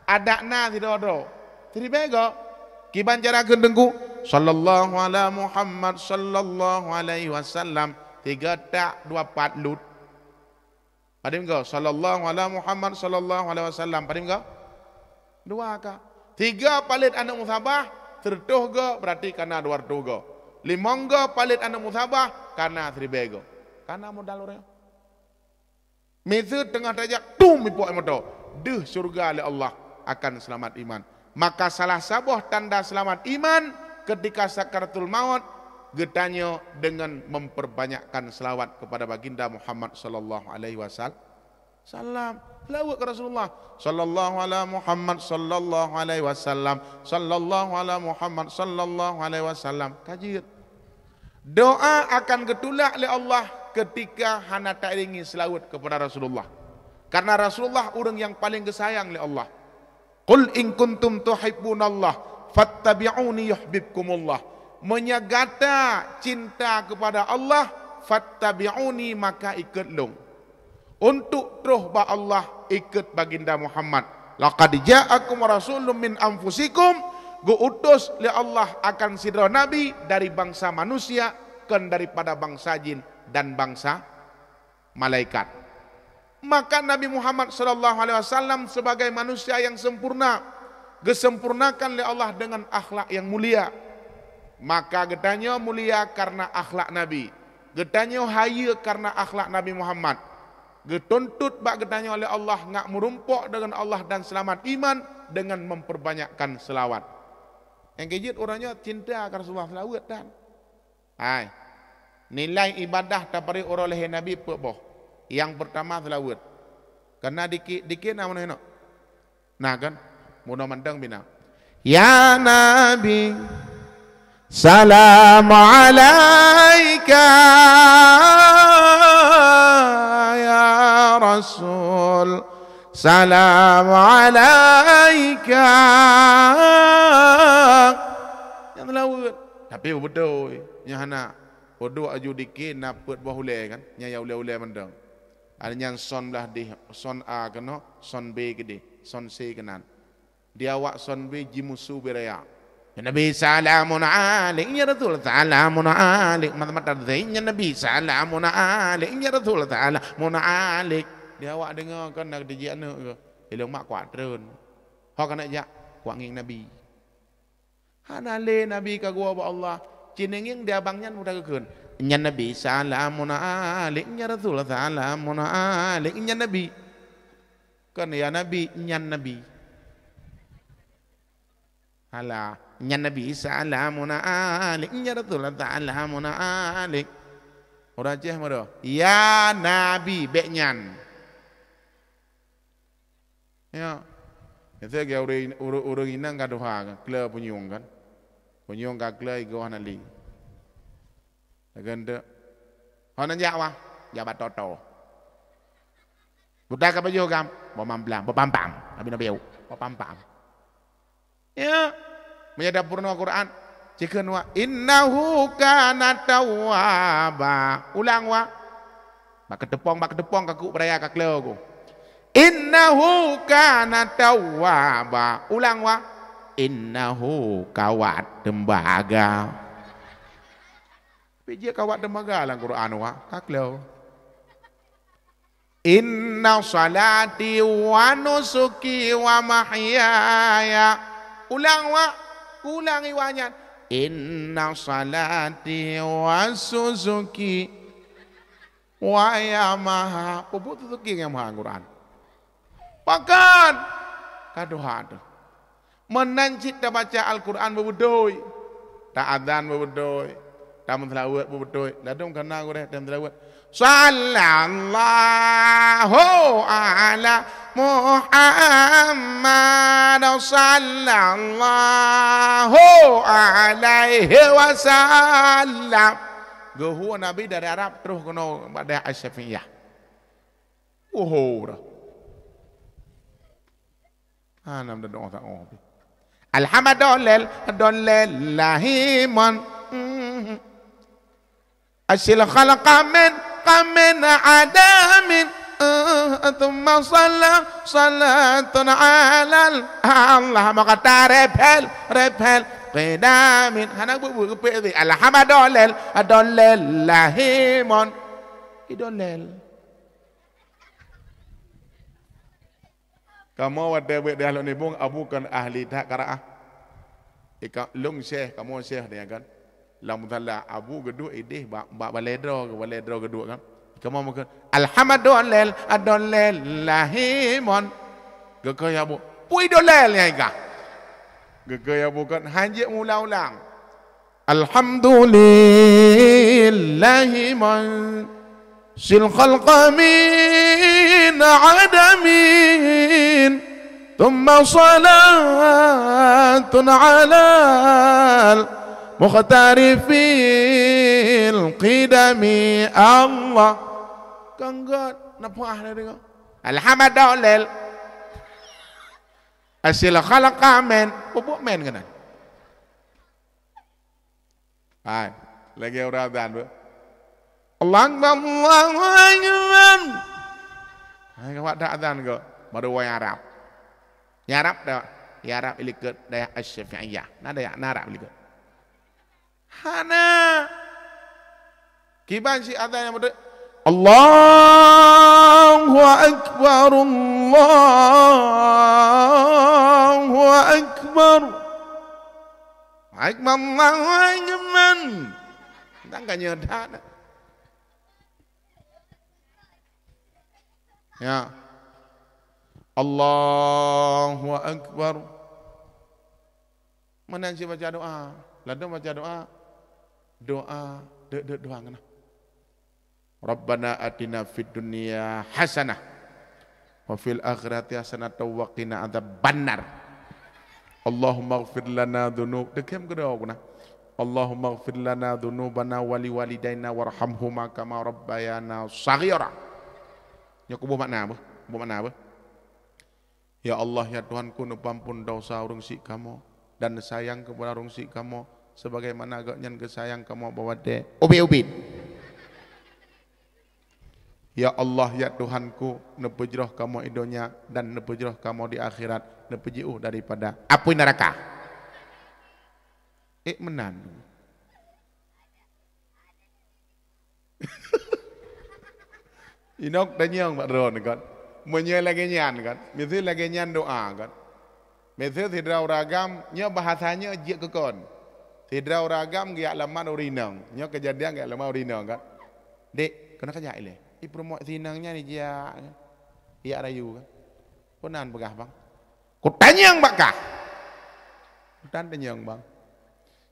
Adak na sidroe-droe. Siribée goe. Kiban cara kheun teungku? Sallallahu ala Muhammad, sallallahu alaihi wasallam. Tiga tak, dua pat lut. Padum goe? Sallallahu ala Muhammad, sallallahu alaihi wasallam. Padum goe? Dua ka. Tiga palet aneuk musabah, seratus goe, berarti kana dua ratus goe. Limong goe palet aneuk musabah, kana siribée goe. Kana modal ureuëng. Miseue teungoh tajak, tum, ipok moto. Deuh syeuruga lé Allah akan seulamat iman. Maka salah saboh tanda seulamat iman keutika sakaratul maut, geutanyoe deungon memperbanyakkan seulawat keupada Baginda Muhammad sallallahu alaihi wasal-, sallam. Seulaweuet keu Rasulullah. Sallallahu ala Muhammad sallallahu alaihi wasallam. Sallallahu ala Muhammad sallallahu alaihi wasallam. Ka jeuet. Doa akan geutulak lé Allah keutika hana tairingi seulaweuet keupada Rasulullah. Karena Rasulullah ureuëng nyang paleng geusayang lé Allah. "Qul in kuntum tuhibbunallah, fattabi'uni yuhibbukumullah." Meunyoe gata cinta keupada Allah, fattabi'uni, maka ikot lôn. Untuk troh bak Allah, ikot Baginda Muhammad. "Laqad ja'akum rasulun min anfusikum," geu-utus lé Allah akan sidroe nabi dari bansa manusia, kon daripada bansa jin dan bansa malaikat. Maka Nabi Muhammad sallallahu alaihi wasallam sebagai manusia yang sempurna, geusempurnakan lé Allah dengan akhlak yang mulia. Maka geutanyoe mulia karena akhlak Nabi. Geutanyoe hayeue karena akhlak Nabi Muhammad. Geutuntut bak geutanyoe lé Allah ngat meurumpok deungon Allah dan seulamat iman dengan memperbanyakkan seulawat. Nyang keujeuet uroe nyoe cinta keu Rasulullah, seulaweuet tan. Hai. Nilai ibadah taparit uroe lahé Nabi peuet boh. Nyang peurtama seulaweuet. Karena dikit-dikit na meunoe. Nah kan? Bunoe mantong bina. Ya Nabi, salam alaika, ya Rasul, salam alaika. Nyang seulaweuet. Tapi beutôi, nyan hana. Uduk aju dikit na peuet boh ulèe kan, nyan ya ulèe-ulèe mantong. Ada nyan son blah dih, son A keunoe, son B keudeh, son C keunan. Di awak son B jimusu beuraya. Ya Nabi salamun alaik, ya Rasul salamun alaik. Mata-mata Zain, ya Nabi salamun alaik, ya Rasul salamun alaik. Di awak deungoe kon na dijak aneuk ke. Ilong mak kuat treun. Ho keuneuk jak, kuat ngieng Nabi. Hana lé Nabi ka geuwoe bak Allah. Ci neungieng di abang nyan muda geukheun. Nyan Nabi salamun alaik, ya Rasul salamun alaik, nyan Nabi. Kon ya Nabi, nyan Nabi. Alah, nyan Nabi salamun alaik, ya Rasul salamun alaik. Ureueng Aceh meudoh, ya Nabi, bèk nyan. Ya. Nyata gaya ureueng, ureueng, ureueng inong ka tuha kan, kle punyueng kan. Punyueng ka kle igoh hana lé. Lagèe tu. Hana jak wah, jak bak toto. Buta ka pajoh gam, bak mamblang, bak pampang. Abi na bieu, bak pampang. Ya. Meunyoe tapeurunoe Quran, cikheun wah, innahu kana tawwaba. Ulang wah. Bak keuteupeung, bak keuteupeung ka kuk beuraya ka klo ku. Innahu kana tawwaba. Ulang wah. Innahu kawat teumbaga. Pijak kawat teumbaga lam Quran wah, ka klo. Inna salati wa nusuki wa mahyaya. Ulang wah, ulang iwa nyan. Inna salati wa suzuki wa Yamaha. Peubuet Suzuki nyang Maha Quran. Pakon? Ka tuha teuh. Meunan cit tabaca Al-Quran beubeutôi, ta azan beubeutôi, tameuseulaweuet beubeutôi. Ladôm kana gurèe tameuseulaweuet. Sallallahu ala Muhammad, sallallahu alaihi wasallam. Geuhue Nabi dari Arab troh keunoe bak dayah Asy-Syafi'iyah. Oho dah. Hana meudoa saoh pih. Alhamdulillah, dolel lahiman. Asil khalqa min, qamin adamin. Thumma salla, salatun alal. Allah maqta rebel, rebel. Qidamin. Hana buet-buet geupek. Alhamdulillah, dolel lahiman. Idolel. Kamoe watèe beuet di Lhokseumawe, abu kon ahli that qiraah. Ika lôn syekh, kamoe syekh nyan kan. Lam musala abu geuduek idéh bak, bak balèe droe, balèe droe geuduek kan. Kamoe meukeun, alhamdulillah, adolel lahimon. Geukheun abu, pui dolel nyan ika. Geukheun abu kan, hanjeuet meuulang-ulang. Alhamdulillahi man sil khalqa min adamin. Thumma salatun alal mukhtari fil qidami. Allah. Kanggat, nafah dah dengar. Alhamdulillah. Asil khalqa min. Pupuk min kena. Hai, lagèe ureueng azan beuh. Allahu Akbar, Allahu Akbar. Hai, awak dak azan keu baru wai Arab. Nyang Arab dak, nyang Arab ilikot dayah Asy-Syafi'iyah. Na dayah, na Arab ilikot. Hana. Kiban si azan nyang beutôi. Allahu Akbar, Allahu Akbar. Akbar, Allahu Akbar. Tangga nyoe that. Ya. Allahu Akbar. Meunan cit baca doa. Ladôm baca doa. Doa, deuek-deuek doa ngon. Rabbana atina fid dunya hasanah wa fil akhirati hasanah wa qina adzabannar. Allahummaghfir lana dzunub, teukhém keudroe guna. Allahummaghfir lana dzunubana wa liwalidaina warhamhuma kama rabbayana shaghira. Nyoe kuboh makna beuh, kuboh makna beuh. Ya Allah, ya Tuhanku, neupeuampon desya ureuëng syiek kamoe dan neusayang keupada ureuëng syiek kamoe sebagaimana gobnyan geusayang kamoe bak watée ubit-ubit. Ya Allah, ya Tuhanku, neupeujroh kamoe i donya dan neupeujroh kamoe di akhirat, neupeujiôh daripada apui neuraka. Ék meunan. Inong tanyong bak droeneuh kan. Meunyoe lagée nyan kan, miseue lagée nyan doa kan. Miseue sidroe ureuëng agam, nyoe bahasa nyoe jeuet keu kon. Sidroe ureuëng agam geujak lamat ureuëng inong. Nyoe keujadian geujak lamat ureuëng inong kan. "Dek, keunoe kajak ilée." Ipeureumeuk si inong nyan ijak, ijak rayu kan. "Peue nan peugah, Bang?" "Kutanyong bak kah." "Peue nan tanyong, Bang?"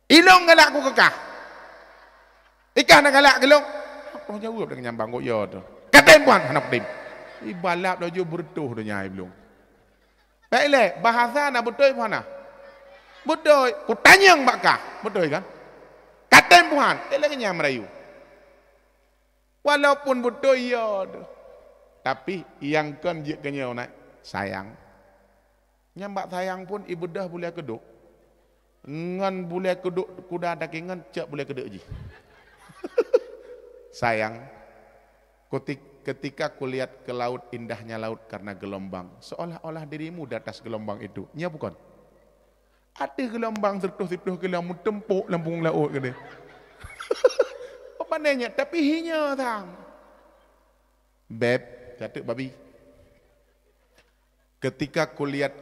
"Ilong galak ku keu kah. Ikah na galak keu lôn?" Hana jaweueb deungon nyang bangkok yo tu. "Katem puan hana kutem." Ibalap laju beureutoh donya i belong. Baik lé, bahasa na beutôi puan na? Beutôi. "Kutanyong bak kah." Beutôi kan? "Katem puan." Eh, lagée nyan meurayu. Walaupun beutôi yo tu. Tapi nyang kon jeuet keu nyoe na sayang. Nyang bak sayang pun ibeudôh bulée keudok. Ngon bulée keudok kuda daki ngon cok bulée keudok jih. Sayang, kutik-, ketika kulihat ke laut, indahnya laut karena gelombang, seolah-olah dirimu di atas gelombang itu. Nya bukan? Ateueh gelombang sireutoh siplôh kilo meuteumpok lam punggong laôt keudeh. Apa nanya? Tapi hinya sang. Beb, catet babi. Ketika kulihat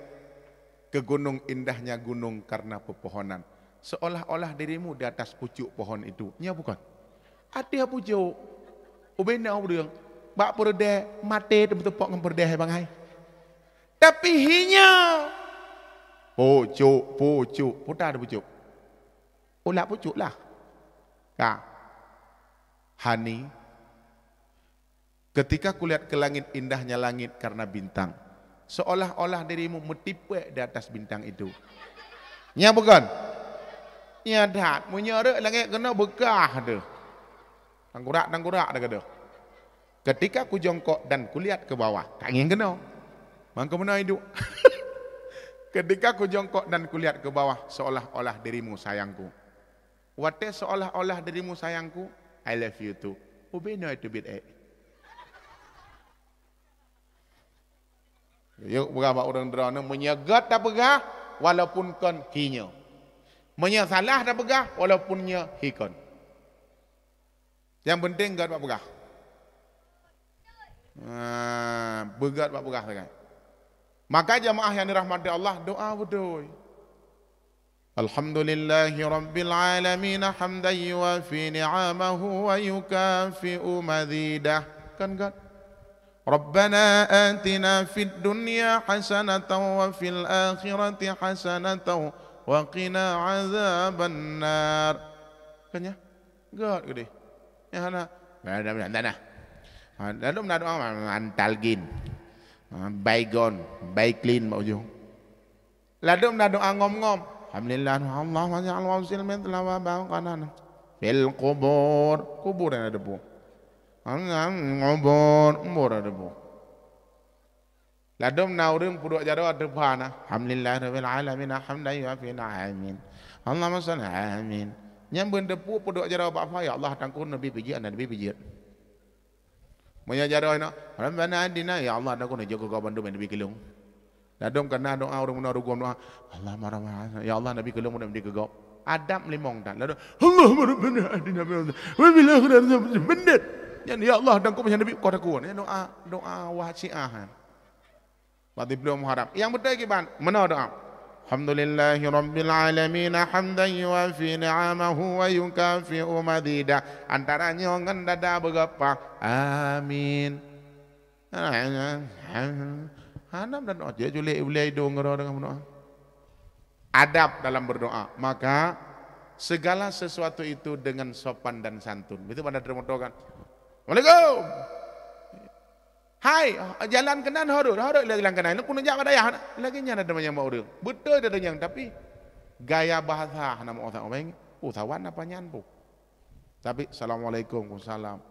ke gunung, indahnya gunung karena pepohonan, seolah-olah dirimu di atas pucuk pohon itu. Nya bukan? Ateueh pucuk, ubena ureuëng bak peureudée maté teumeuteumpok ngon peureudée bangai. Tapi hinya pucuk, pucuk, puta ada pucuk. Ulak pucuk lah. Ka. Hani. Ketika kulihat ke langit, indahnya langit karena bintang, seolah-olah dirimu meutipék di atas bintang itu. Nya bukan? Nya that, meunyoe rot langét keunoe beukah deuh. Tanggurak-tanggurak deuh gadoh. Ketika kujongkok dan kulihat ke bawah, ka ngieng keunoe. Mangko meunoe iduek. Ketika kujongkok dan kulihat ke bawah, seolah-olah dirimu sayangku. Watée seolah-olah dirimu sayangku, I love you too. Ubena teubiet ék. Yuk peugah bak ureuëng droeneuh, meunyoe gét tapeugah, walaupun kon hi nyoe. Meunyoe salah tapeugah, walaupun nyoe hi kon. Nyang penting gét bak peugah. Ah, beugét bak peugah sagai. Maka jamaah yang dirahmati Allah, doa beutôi. Alhamdulillahi rabbil alamin, hamdan yuwafi ni'amahu wa yukafi'u mazidah. Kan, kan? Rabbana atina fid dunya hasanatan wa fil akhirati hasanatan wa qina azaban nar. Kan ya? Gét keudeh. Ya, hana. Nah, dah, dah, dah, dah. Ha, lalu na doa, antalgin. Ha, baygon, bayclean bak ujong. Ladôm na doa ngom-ngom. Alhamdulillah, Allahumma ja'al wausil mithla wa ba'u kanan. Fil qubur. Kubur nyang na debu. Ngobor, ngobor na debu. Ladôm na ureuëng peuduek jaroe teupah na. Alhamdulillah rabbil alamin, hamdan yuwafi ni'amahu. Allahumma shalli, amin. Nyang beuneuteupeu peuduek jaroe bak pah, ya Allah, tangkon Nabi pijeuet, Nabi pijeuet. Meunyoe jaroe na, Rabbana atina, ya Allah, dak keuneuk jok keu gob bandum nyang Nabi keulong. Ladôm kana doa ureuëng meunoe rugom doa, Allahumma rabbana, ya Allah, Nabi keulong bandum di keu gob. Adab limong tan. Ladôm, Allahumma rabbana atina fid dunya wa fil akhirati hasanatan. Beuneuet. Nyan, ya Allah, dan keu Nabi kota kuon. Nyan doa, doa wasiah. Bak siplôh Muharram. Nyang beutôi kiban, meunoe doa. Alhamdulillahi rabbil alamin, hamdan yuwafi ni'amahu wa yukafi'u mazidah. Antara nyoe ngon dada beugapa. Amin. Hana dan doa, dia julek ulai idong ngeroe dengan berdoa. Adab dalam berdoa. Maka segala sesuatu itu dengan sopan dan santun. Itu pada termoto kan. Assalamualaikum. "Hai, jalan keunan ho rhot, ho rhot lé jalan keunan. Lôn keuneuk jak bak dayah." Lagèe nyan ada manyang bak ureueng. Beutôi ada nyang, tapi gaya bahasa hana meuosak. Oh, sawan apa nyan pu. Tapi, "Assalamualaikum." "Waalaikumsalam."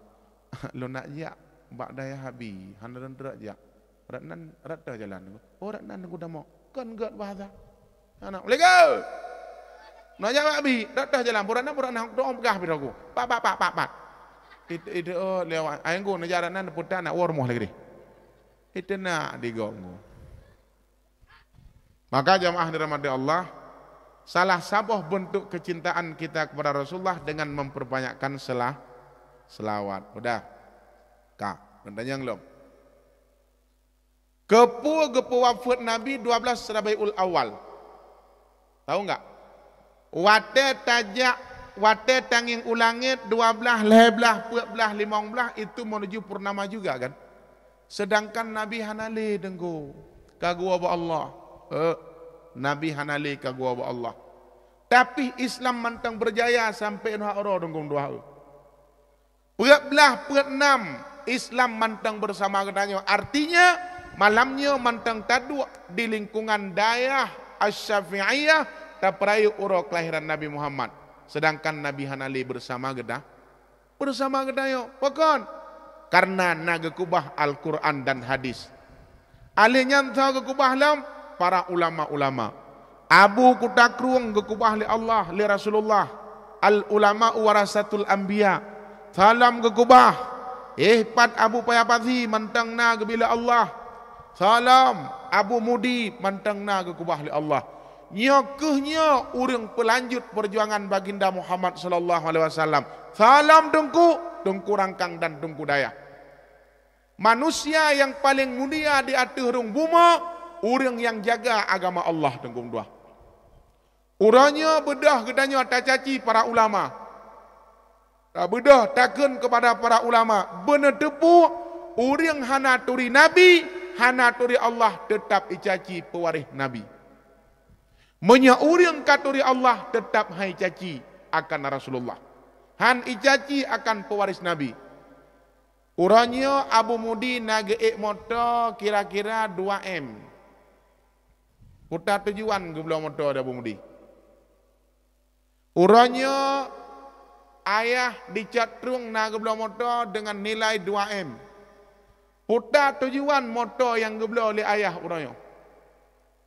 "Lôn nak jak bak dayah Abi, hana lôn trok jak. Rot nan, rot toh jalan." "Oh, rot nan Teungku tamong." Kon gèt bahasa. Hana, "Assalamualaikum." "Nak jak bak Abi, rot toh jalan." "Pura na, pura na, doa peugah pih Teungku." Pat, pat, pat, pat, pat. Itu, itu, oh, lewat. Ai Teungku, neujak rot nan, puta nak woe rumoh lagèe nyan. Itu nak digong. Maka jamaah dirahmati Allah, salah saboh bentuk kecintaan kita kepada Rasulullah dengan memperbanyakkan sela-, selawat. Udah. Ka, neutanyong lom. Keupeue geupeuwafeuet Nabi dua belas Rabiul Awal? Tahu enggak? Watèe tajak, watèe tangieng u langèt dua blaih, lhèe blaih, peuet blaih, limong blaih, itu menuju purnama juga kan? Sedangkan Nabi hana lé Teungku ka geuwoe bak Allah. Eh, Nabi hana lé ka geuwoe bak Allah. Tapi Islam mantong berjaya sampai nyoe uroe Teungku dua. Peuet blaih, peuet nam, Islam mantong bersama geutanyoe. Artinya, malam nyoe mantong taduek di lingkungan dayah Asy-Syafi'iyah, tapeurayeuk uroe kelahiran Nabi Muhammad. Sedangkan Nabi hana lé bersama geuta-, bersama geutanyoe. Pakon? Karena na geukeubah Al-Quran dan hadis. Ahli nyan tho geukeubah lom para ulama-ulama. Abu Kuta Krueng geukeubah lé Allah, lé Rasulullah. Al ulama warasatul anbiya. Tho lom geukeubah. Eh, pat Abu Paya Pasi mantong na geubri lé Allah. Tho lom Abu Mudi mantong na geukeubah lé Allah. Nyoe kheueh nyoe ureueng peulanjut peujuangan Baginda Muhammad sallallahu alaihi wasallam. Tho lom Teungku, Teungku Rangkang dan Teungku Dayah. Manusia nyang paleng mulia di ateueh rhueng bumoe, ureueng nyang jaga agama Allah, Teungku dua. Uroe nyoe beudôh geutanyoe tacaci para ulama. Beudôh takheun keupada para ulama, beuneuteupeu ureueng hana turi Nabi, hana turi Allah, teutab icaci peuwaréh Nabi. Meunyoe ureueng ka turi Allah, teutab han icaci akan Rasulullah, han icaci akan peuwaréh Nabi. Uroe nyoe Abu Mudi na geuék moto kira-kira dua M. Peue tujuan geubloe moto di Abu Mudi? Uroe nyoe ayah di Cot Trueng na geubloe moto deungon nilai dua M. Peue tujuan moto nyang geubloe lé ayah uroe nyoe?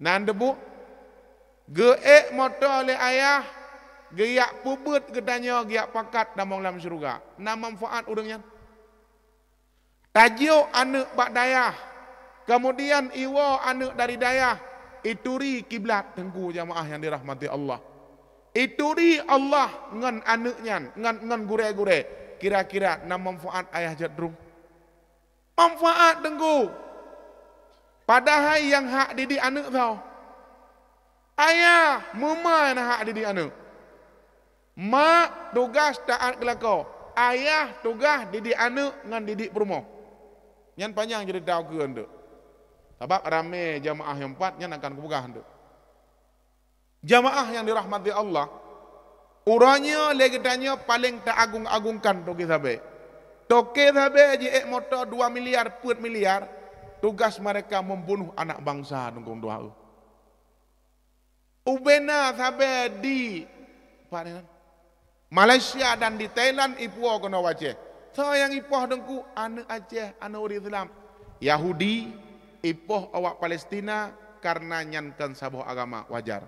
Nan deubuk, geuék moto lé ayah, geujak peubeuet geutanyoe, geujak pakat tamong lam syeuruga. Na manfaat ureueng nyan. Tajok aneuëk bak dayah, keumudian iwoe aneuëk dari dayah, ituri kiblat, Teungku jamaah nyang dirahmati Allah. Ituri Allah ngon aneuëk nyan, ngon, ngon gurée-gurée. Kira-kira na manfaat ayah Cot Trueng? Manfaat, Teungku. Padahai nyang hak didik aneuëk tho. Ayah, meuma na hak didik aneuëk. Mak tugaih taát keu lakoe, ayah tugaih didik aneuëk ngon didik peurumoh. Nyan panyang ceurita ukeue eunteuk. Sabab ramé jamaah nyang pat nyan akan kupeugah eunteuk. Jamaah nyang dirahmati Allah, uroe nyoe lé geutanyoe paleng ta-agung-agungkan toke sabe. Toke sabe jiék moto dua miliar, peuet miliar, tugas mereka membunuh anak bangsa, Teungku dua. Ubena sabe di, pat nyan? Malaysia dan di Thailand ipuwoe keunoe u Aceh. Soe nyang ipoh, Teungku? Aneuëk Aceh, aneuëk ureuëng Islam. Yahudi ipoh awak Palestina kareuna nyan kon saboh agama, wajar.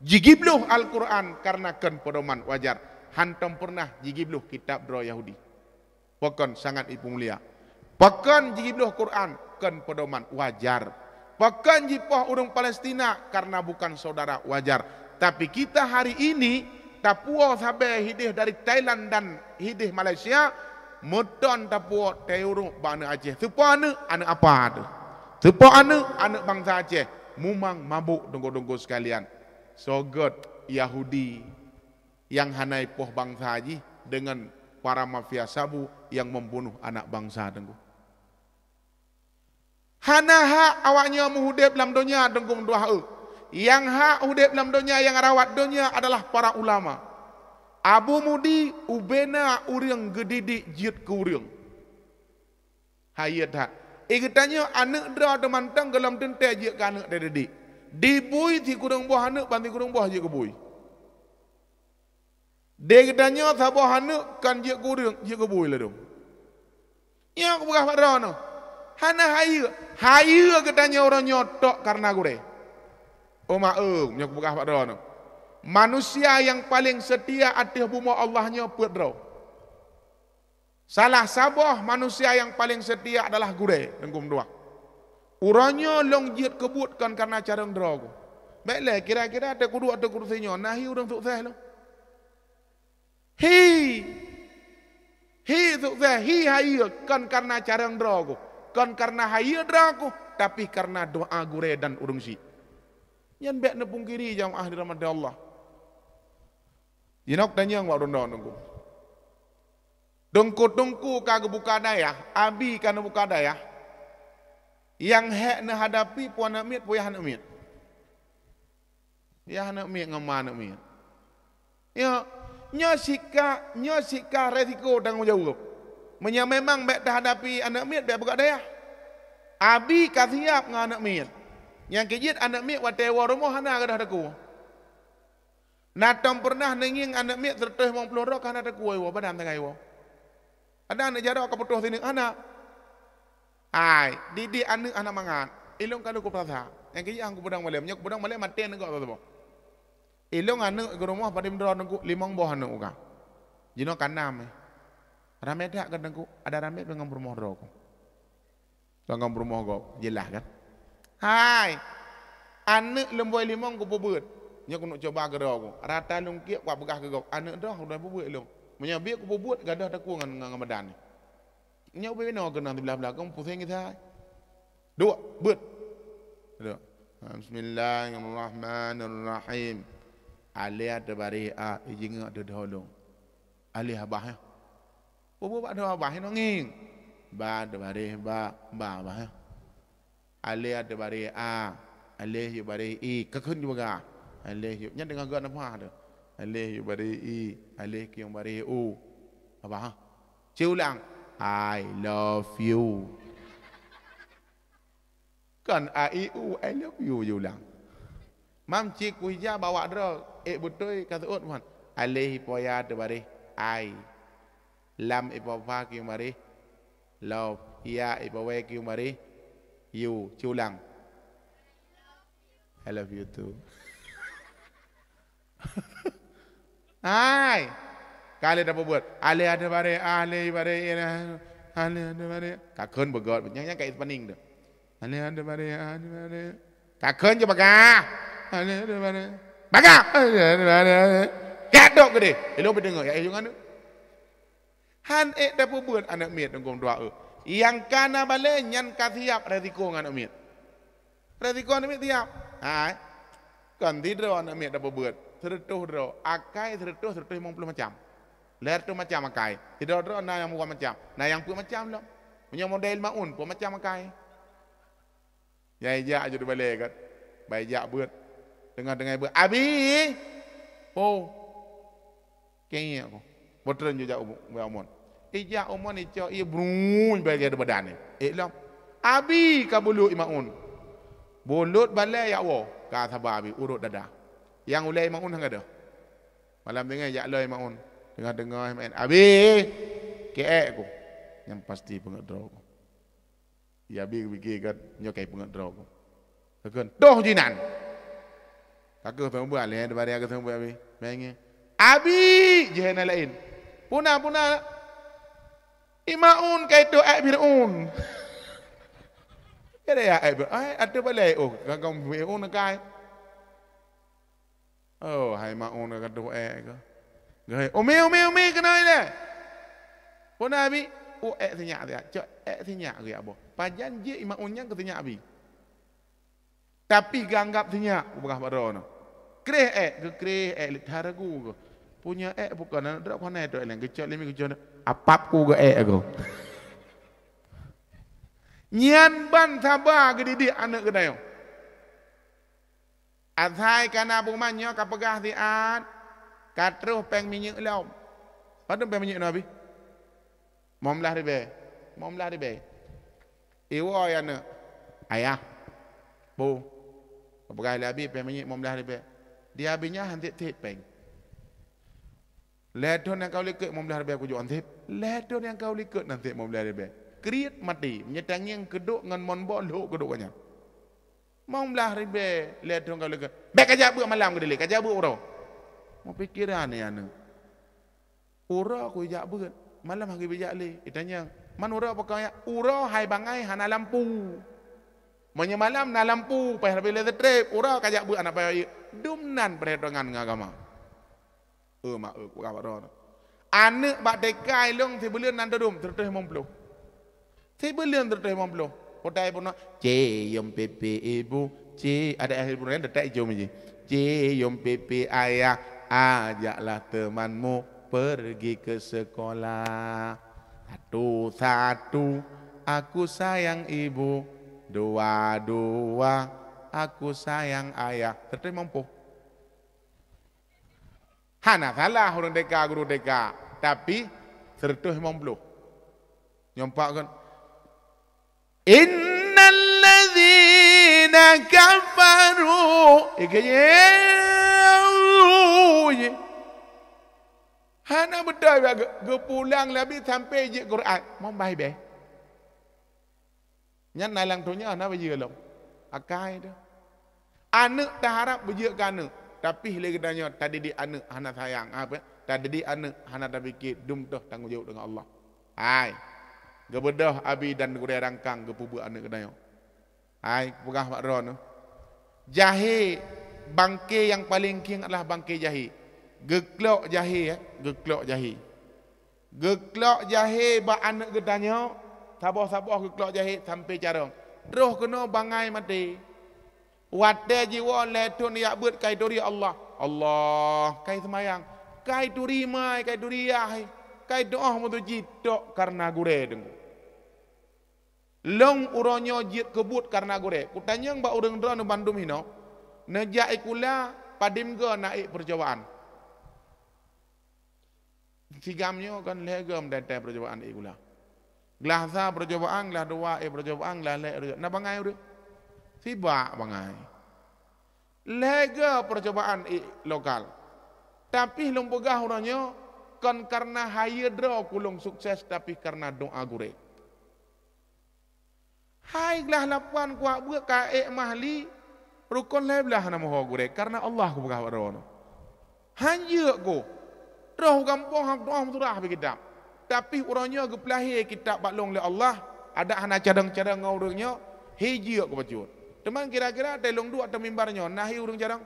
Jigibloh Al-Quran kareuna kon peudoman, wajar. Hántom peureunah jigibloh kitab droe Yahudi. Pakon sangat ipeumulia. Pakon jigibloh Quran, kon peudoman, wajar. Pakon jipoh ureuëng Palestina, kareuna bukan saudara, wajar. Tapi kita hari ini tapuwoe sabe hideh dari Thailand dan hideh Malaysia, meuton tapuwoe tayue rhot bak aneuëk Aceh. Soe po aneuëk? Aneuëk apa teuh? Soe po aneuëk? Aneuëk bangsa Aceh. Mumang mabök, Teungku-teungku sekalian. Soe gét Yahudi nyang hana ipoh bangsa jih deungon para mafia sabu nyang membunuh anak bangsa, Teungku. Hana hak awaknyoe meuhudép lam donya, Teungku meutuah eu. Nyang hak udép lam donya, nyang rawat donya adalah para ulama. Abu Mudi ubena ureuëng geudidik jeuet keu ureuëng. Hayeu that. Eh, geutanyoe aneuëk droe teuh mantong gohlom teuntée jeuet keu aneuëk teudidik. Dibui sikureueng boh aneuëk ban sikureueng boh jeuet keu bui. Di geutanyoe saboh aneuëk kan jeuet keu ureuëng, jeuet keu bui ladôm. Nyoe kupeugah bak droeneuh, hana hayeue. Hayeue geutanyoe uroe nyoe tok kareuna gurée. Oh ma-, eh, nyoe kupeugah bak droeneuh, manusia nyang paleng seutia ateueh bumoe Allah nyoe peuet droe. Salah saboh manusia nyang paleng seutia adalah gurée, Teungku meutuah. Uroe nyoe lôn jeuet keu buet kon kareuna carông droe ku. Bék lé kira-kira teukuduek ateueh kursi nyoe na hi ureuëng sukses lom. Hi! Hi sukses, hi hayeue kon kareuna carông droe ku, kon kareuna hayeue droe ku, tapi kareuna doa gurée dan ureuëng syik. Nyan bék neupungkiri jamaah dirahmati Allah. Jinoe tanyong bak droeneuh Teungku. Teungku-teungku ka geubuka dayah, abi ka neubuka dayah. Nyang hék neuhadapi peue aneuëk miet, peue yah aneuëk miet. Yah aneuëk miet ngon ma aneuëk miet. Nyoe, nyoe sika, nyoe sika resiko tanggong jaweueb. Meunyoe memang bék teuhadapi aneuëk miet, bék beugot dayah. Abi ka siab ngon aneuëk miet. Nyang keu jeuet aneuëk miet watée woe rumoh hana gadôh takue. Na tom peureunah neungieng aneuëk miet seureutôh limong ploh droe ka hana takue iwoe, padam sagai iwoe. Ada aneuëk jaroe ka putôh sineuk hana. Hai, didik aneuëk hana mangat. Ilôn ka lheueh kupeurasa. Nyang keu jeuet han kupeudong malée. Nyoe kupeudong malée maté aneuëk gob saboh. Ilôn aneuëk geurumoh padum droe Teungku, limong boh aneuëk uka. Jinoe ka nam, eh. Ramé that kan Teungku, ada ramé deungon peurumoh droe ku. Deungon peurumoh gob, jeulaih kan? Hai! Aneuëk leumbôi limong kupeubeuet. Nyoe keuneuk cuba keudroe ku. Rata lôn kiek kupeugah keu gob, aneuëk droe hana peubeuet lôn. Meunyoe biet kupeubeuet, gadôh takue ngon, ngon, ngon badan nyoe. Nyoe ubé inoe keunoe siblah-blah, kong puseng gisa. Duek, beuet. Duek. Bismillahirrahmanirrahim. Alif ateueh baréh a, ijingeuk ateueh dhoe lôn. Alif abah, ya. Peue bak dhoe abah, inoe ngieng. Ba ateueh baréh ba, ba abah, ya. Alif ateueh baréh a, alif yue baréh i, ka kheun jipeugah. Alif yue, nyan teungoh geuh nafah tu. Alif yue baréh i, alif kieng baréh u. Abah, ha? Siulang. I love you. Kon a i u, I love you jiulang. Mam cit kuhija bak awak droe, ék beutôi ka seuôt, man. Alif ipoh ya ateueh baréh ai. Lam ipoh fa kieng baréh love. Ya ipoh wai kieng baréh you. Siulang. I love you too. Hai. Ka lheueh tapeubuet. Alif ateueh baréh, alif baréh, alif ateueh baréh. Ka kheun beugöt, nyang, nyang ka iseupaning tu. Alif ateueh baréh, alif baréh. Ka kheun jeuet bagah. Alif ateueh baréh. Bagah. Alif ateueh baréh. Ka dok keudeh. Ilôn peudeungoe, ya, ilôn anu. Han ék tapeubuet aneuëk miet teungku dua eu. Nyang ka na balée nyan ka siab resiko ngon aneuëk miet. Resiko aneuëk miet siab. Hai. Kon sidroe aneuëk miet tapeubuet. Seureutôh droe. Akai seureutôh, seureutôh limong ploh macam. Lhée reutôh macam akai. Sidroe-droe na nyang dua macam. Na nyang peuet macam lom. Meunyoe model Maun, peuet macam akai. Nyang ijak aju di balée kan. Bai jak beuet. Teungoh-teungoh beuet. Abi! Oh! Kengek ku. Botrön ju jak u, u Maun. Ijak u Maun icok ie bruny bagi di badan ni. Ék lom. Abi ka bulut i Maun. Bulut balée yak woe. Ka saba abi urot dada. Nyang ulée i Maun han gadôh. Malam teungoh jak lom i Maun. Teungoh-teungoh maén. Abi! Keuék ku. Nyang pasti peungét droe ku. Ya, bi, bi, bi, kan, nyoe kai peungét droe ku. Teukheun, "Toh jinan!" Ka keuh teumeubuet, lhée daripada ka keuh teumeubuet, abi. Mengé. Abi! Jih na laén. Puna, puna. I Maun kai toh ék Fir'aun. Ada ya ék Fir'aun. Ai, ada balai. Oh, gagang Fir'aun kai. Oh, hai Maun ka toh ék keuh. Geuhai, "Umi, umi, umi, keunoe ilée." Puna abi, "Oh, ék sinyak siat. Cok ék sinyak geuyak boh." Pajan jeuet i Maun nyan keu sinyak abi. Tapi geuanggap sinyak, peugah bak droeneuh. Kréh ék, geukréh ék, leuet that ragu keuh. Punya ék bukon aneuk droe, kon ék droe lé, geucok lé mi geucok, apap ku geu ék keuh. Nyan ban saba geudidik aneuk geutanyoe. Asai ka na bumoe nyoe ka peugah siat, ka troh péng minyeuk lom. Padum péng minyeuk nyoe abéh? Limong blaih ribée. Limong blaih ribée. Iwoe aneuk, "Ayah, bu, peugah lé abi péng minyeuk limong blaih ribèe." Di abi nyan han sép-sép péng. Lhèe thôn nyang ka u likot limong blaih ribèe kujok han sép. Lhèe thôn nyang ka u likot han sép limong blaih ribèe. Kriet maté, meunyoe tangieng keudok ngon mon boh lhok keudok nyan. Limong blaih ribèe lhèe thôn ka u likot. Bèk kajak beuet malam keudéh lé, kajak beuet uroe. Meupikeran nyan aneuk. Uroe kujak beuet, malam hana geubri jak lé. Itanyong, "Man uroe pakon jak?" "Uroe hai bangai hana lampu. Meunyoe malam na lampu, payah leubeh lé seutréb, uroe kajak beuet hana payah jih." Dum nan peuretongan ngon agama. Eu mak eu, peugah bak droeneuh. Aneuk bak T K ilong sibuleuen nan teudum sireutoh limong ploh. Sibuleuen sireutoh limong ploh. Potai peunoh, "Cium pipi ibu, ci-," ada ahli bunoe teutap cium ji. "Cium pipi ayah, ajaklah temanmu pergi ke sekolah. Satu-satu, aku sayang ibu. Dua-dua, aku sayang ayah." Sireutoh limong ploh. Hana salah ureueng T K, guru T K, tapi sireutoh limong ploh. Nyoe pat kon, "Innal ladzina kafaru," ikeu jih. Hana beutôi bak geu-, geupulang lagi sampai jeuet Quran. Mon bai beh. Nyan na lam donya na beujeuet lom. Akai tu. Aneuk taharab beujeuet keu aneuk, tapi lé geutanyoe tadidik aneuk hana sayang, apa? Tadidik aneuk hana tapike dum toh tanggong jaweueb deungon Allah. Hai. Geubeudôh abi dan gurée rangkang geupeubuet aneuk geutanyoe. Hai, peugah bak droeneuh. Jahé, bangke nyang paleng khieng adalah bangke jahé. Geuklok jahé, eh, geuklok jahé. Geuklok jahé bak aneuk geutanyoe, saboh-saboh geuklok jahé sampoe carông. Troh keunoe bangai maté. Watée jiwoe lhée thon jak beuet kai turi Allah. Allah, kai seumayang. Kai turi mai, kai turi yah. Kai tuoh meutuji tok kareuna gurée deungoe. Lôn uroe nyoe jeuet keu buet kareuna gurée. Kutanyong bak ureuëng droeneuh bandum hinoe, neujak sikula padum goe na ék peucobaan? Sigam nyoe kan lhée goe meudantang peucobaan ék sikula. Glah sa peucobaan, glah dua ék peucobaan, glah lhée ék peucobaan. Na bangai ureuëng? Sibak bangai. Lhée goe peucobaan ék lokal. Tapi lôn peugah uroe nyoe kon kareuna hayeue droe kulôn sukses, tapi kareuna doá gurée. Hai glah lapan kuak beuet ka ék mahli, rukon lhée blaih na meuho gurée, kareuna Allah kupeugah bak droeneuh. Han jeuet ku. Troh u gampông han tuoh meusurah bak kitab. Tapi uroe nyoe geupeulahé kitab bak lôn lé Allah, adak hana cadang-cadang ngon ureuëng nyoe, hi jeuet ku bacut. Teuma kira-kira watée lôn duek ateueh mimbar nyoe, na hi ureuëng cadang?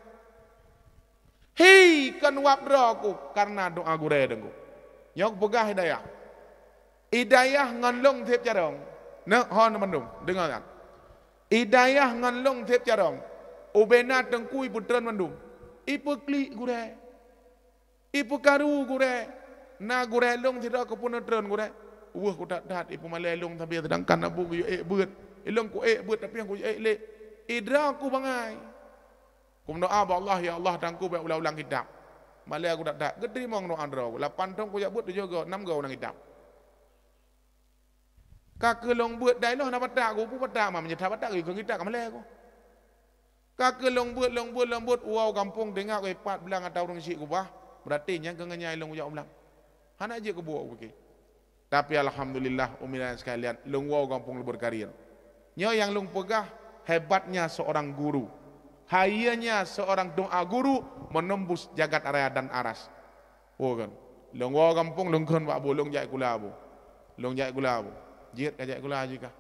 Hi, kon wab droe ku kareuna doá gurée deungoe. Nyoe kupeugah hidayah. Hidayah ngon lôn sép carông. Neuk hon bandum, deungoe nyan. Hidayah ngon lôn sép carông. Ubena teungku ipeutreun bandum. Ipeuklik gurée. Ipeukaru gurée. Na gurée lôn sidroe keupeue neutreun gurée. Weueh kuthat-that ipeumalée lôn sabe, seudangkan abu geuyue ék beuet. Ilôn ku ék beuet tapi han ku ék lé. Idroe ku bangai. Kumeudoá bak Allah, "Ya Allah, tangku bék ulang-ulang kitab." Malée aku that-that. Geuteurimong doá droe. Lapan thon kujak beuet tujoh goe, nam goe ulang kitab. Ka keu lôn beuet dai lôn hana batak ku, peue batak ma meunyoe that batak ku, kon kitab ka malée ku. Ka keu lôn beuet, lôn beuet, lôn beuet, woe u gampông teuingat ku pat blang ata ureuëng syiek kubah, beurati nyang keu ngeunyan lôn kujak u blang. Hana jeuet keubuet ku pike. Tapi alhamdulillah, umi dan sekalian, lôn woe gampông leubeh karir. Nyoe nyang lôn peugah hebatnya seorang guru. Hayeuna seorang doá guru menembus jagat raya dan aras. Oh kan. Lôn woe gampông lôn kheun bak bu, lôn jak sikula bu. Lôn jak sikula bu. Jeuet ka jak sikula jih kah.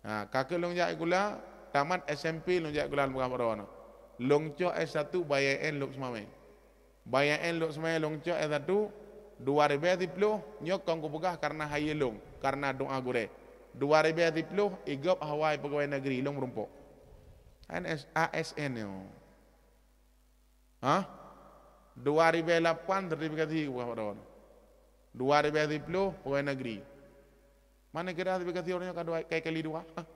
Ha, ka keu lôn jak sikula, tamat S M P lôn jak sikula lôn peugah bak droeneuh. Lôn cok S satu bayeuen lôn seumamé. Bayeuen lôn seumai lôn cok S satu, dua ribèe siploh, nyoe kon kupeugah kareuna hayeue lôn, kareuna doá gurée. Dua ribèe siploh, igob hawa pegawai negeri lôn meurumpok. N S, A S N nyoe. Hah? Dua ribèe lapan sertifikasi kupeugah bak droeneuh. Dua ribèe siploh pegawai negeri. Mana kira sertifikasi ureuëng nyoe ka dua, kai kali dua? Hah?